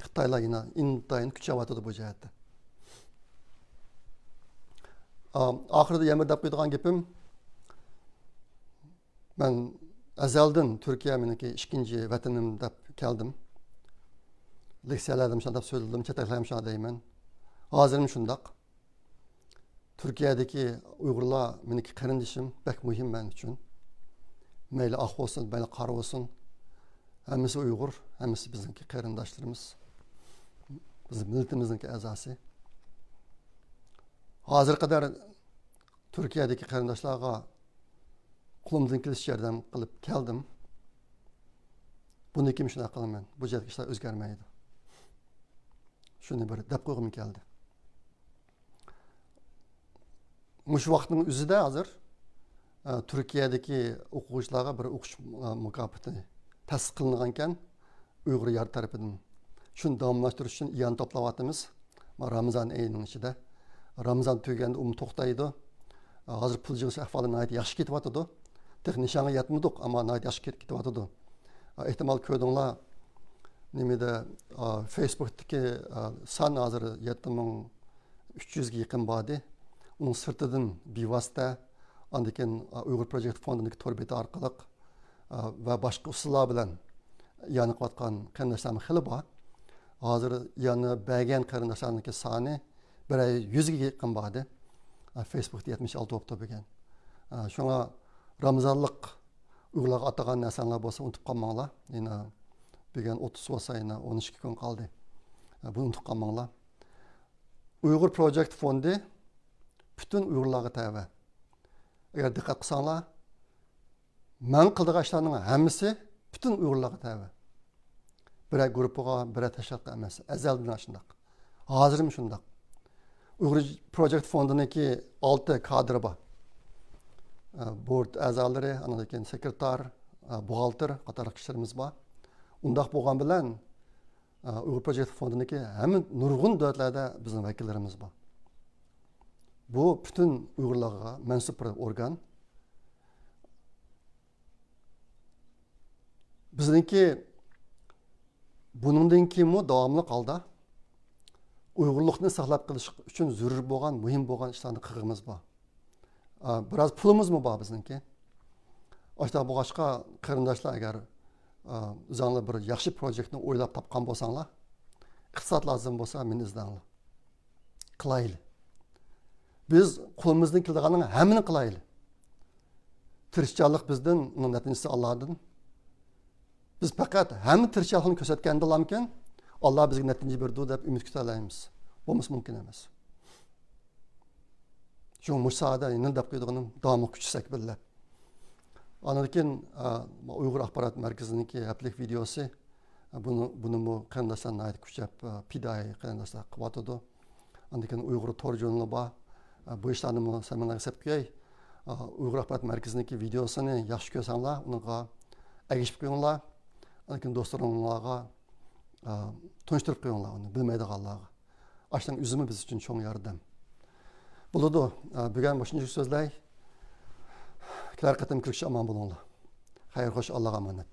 خىتايلار يەنە ئىنتايىن كۈچەۋاتىدۇ بۇ جەھەتتە. ئا-، ئاخىرىدا يەنە بىر دەپ قويىدىغان گېپىم، مەن ئەزەلدىن تۈركىيە مېنىڭكى ئىككىنچى ۋەتىنىم دەپ كەلدىم. لېكسىيەلەردىمۇ شۇنداق سۆزلىدىم، چەت ئەللەردىمۇ شۇنداق دەيمەن. ھازىرمۇ شۇنداق. تۈركىيەدىكى ئۇيغۇرلار مېنىڭكى قېرىندىشىم، بەك مۇھىم مەن ئۈچۈن. مەيلى ئاق بولسۇن، مەيلى قارا بولسۇن، ھەممىسى ئۇيغۇر، ھەممىسى بىزنىڭكى قېرىنداشلىرىمىز، بىزنىڭ مىللىتىمىزنىڭكى ئەزاسى. ھازىرغا قەدەر تۈركىيەدىكى قېرىنداشلارغا قولۇمدىن كېلىشىچە ياردەم قىلىپ كەلدىم. بۇندىن كېيىن شۇنداق قىلىمەن. بۇ جەھەتتىكى ئىشلار ئۆزگەرمەيدۇ. شۇنى بىر دەپ قويغۇم كەلدى. مۇشۇ ۋاقىتنىڭ ئۆزىدە ھازىر، ئە، تۈركىيەدىكى ئوقۇغۇچىلارغا بىر ئوقۇش، ئە، مۇكاپاتى تەسىس قىلىنغانىكەن، ئۇيغۇر يار تەرىپىدىن. شۇنى داۋاملاشتۇرۇش ئۈچۈن ئىئانە توپلاۋاتىمىز. ما، رامىزان ئېيىنىڭ ئىچىدە. رامىزان تۈگىگەندە ئۇمۇ توختايدۇ. ھازىر پۇل يىغىش ئەھۋالى ناھايىتى ياخشى كېتىۋاتىدۇ. تېخى نىشانغا يەتمىدۇق، ئەمما ناھايىتى ياخشى كېتىپ كېتىۋاتىدۇ. ئا، ئېھتىمال كۆردۈڭلار، نېمىدە، ئا، فېيسبۇكتىكى، ئا، سان ھازىر يەتتە مىڭ ئۈچ يۈزگە يېقىن باردى. ئۇنىڭ سىرتىدىن بىۋاسىتە، ئاندىن كېيىن، ئا، ئۇيغۇر پروجېكت فوندىنىڭكى تور بېتى ئارقىلىق، ئا، ۋە باشقا ئۇسۇللار بىلەن ئىئانە قىلىۋاتقان قېرىنداشلارمۇ خېلى بار. ھازىر ئىئانە بەرگەن قېرىنداشلارنىڭكى سانى بىرەر يۈزگە يېقىن باردى. ئا، فېيسبۇكتا يەتمىش ئالتە بوپتۇ بۈگۈن. ئا، شۇڭا رامىزانلىق ئۇيغۇرلارغا ئاتىغان نەرسەڭلار بولسا ئۇنتۇپ قالماڭلار. يەنە بۈگۈن ئوتتۇز بولسا يەنە ئون ئىككى كۈن قالدى. ئا، بۇنى ئۇنتۇپ قالماڭلار. ئۇيغۇر پروجېكت فوندى پۈتۈن ئۇيغۇرلارغا تەۋە. ئەگەر دىققەت قىلساڭلار، مەن قىلىدىغان ئىشلارنىڭ ھەممىسى پۈتۈن ئۇيغۇرلارغا تەۋە. بىرەر گۇرۇپپىغا، بىرەر تەشكىلاتقا ئەمەس. ئەزەلدىن شۇنداق. ھازىرمۇ شۇنداق. ئۇيغۇر پروجېكت فوندىنىڭكى ئالتە كادىرى بار. ئە، بورد ئەزالىرى، ئاندىن كېيىن سېكرېتار، ئە، بوغالتىر قاتارلىق كىشىلىرىمىز بار. ئۇنداق بولغان بىلەن، ئە، ئۇيغۇر پروجېكت فوندىنىڭكى ھەممە نۇرغۇن دۆلەتلەردە بىزنىڭ ۋەكىللىرىمىز بار. بۇ پۈتۈن ئۇيغۇرلارغا مەنسۇپ بىر ئورگان. بىزنىڭكى بۇنىڭدىن كېيىنمۇ داۋاملىق ھالدا ئۇيغۇرلۇقنى ساقلاپ قېلىش ئۈچۈن زۆرۈر بولغان، مۇھىم بولغان ئىشلارنى قىلغىمىز بار. ئا، بىراز پۇلىمىزمۇ بار بىزنىڭكى. ئاشۇنداق بولغاچقا، قېرىنداشلار، ئەگەر، ئا، ئۆزۈڭلار بىر ياخشى پروجېكتنى ئويلاپ تاپقان بولساڭلار، ئىقتىساد لازىم بولسا، مېنى ئىزدەڭلار. قىلايلى. بىز قولىمىزدىن كېلىدىغاننىڭ ھەممىنى قىلايلى. تىرىشچانلىق بىزدىن، ئۇنىڭ نەتىجىسى ئاللادىن. بىز پەقەت ھەممە تىرىشچانلىقنى كۆرسەتكەندىلامكىن، ئاللا بىزگە نەتىجە بېرىدۇ دەپ ئۈمىد كۈتەلەيمىز. بولمىسا مۇمكىن ئەمەس. شۇڭا مۇشۇ ساھەدە يەنە دەپ قويىدىغىنىم، داۋاملىق كۈچىسەك بىللە. ئاندىن كېيىن، ئا، ئۇيغۇر ئاخبارات مەركىزىنىڭكى ھەپتىلىك ۋىدېئوسى، ئا، بۇنى، بۇنىمۇ قېرىنداشلار ناھايىتى كۈچەپ، ئا، پىدائىي قېرىنداشلار قىلىۋاتىدۇ. ئاندىن كېيىن ئۇيغۇر تور ژۇرنىلى بار. ئا، بۇ ئىشلارنىمۇ سەن ماڭا ئەسلەپ قوياي. ئا، ئۇيغۇر ئاخبارات مەركىزىنىڭكى ۋىدېئوسىنى ياخشى كۆرسەڭلار، ئۇنىڭغا ئەگىشىپ قويۇڭلار. ئاندىن كېيىن دوستلىرىڭلارغا، ئا، تونۇشتۇرۇپ قويۇڭلار ئۇنى، بىلمەيدىغانلارغا. ئاشۇنىڭ ئۆزىمۇ بىز ئۈچۈن چوڭ ياردەم. بولىدۇ. ئا، بۈگۈن مۇشۇنچىلىك سۆزلەي. كېلەر قېتىم كۆرۈشكىچە ئامان بولۇڭلار. خەير خوش، ئاللاغا ئامانەت.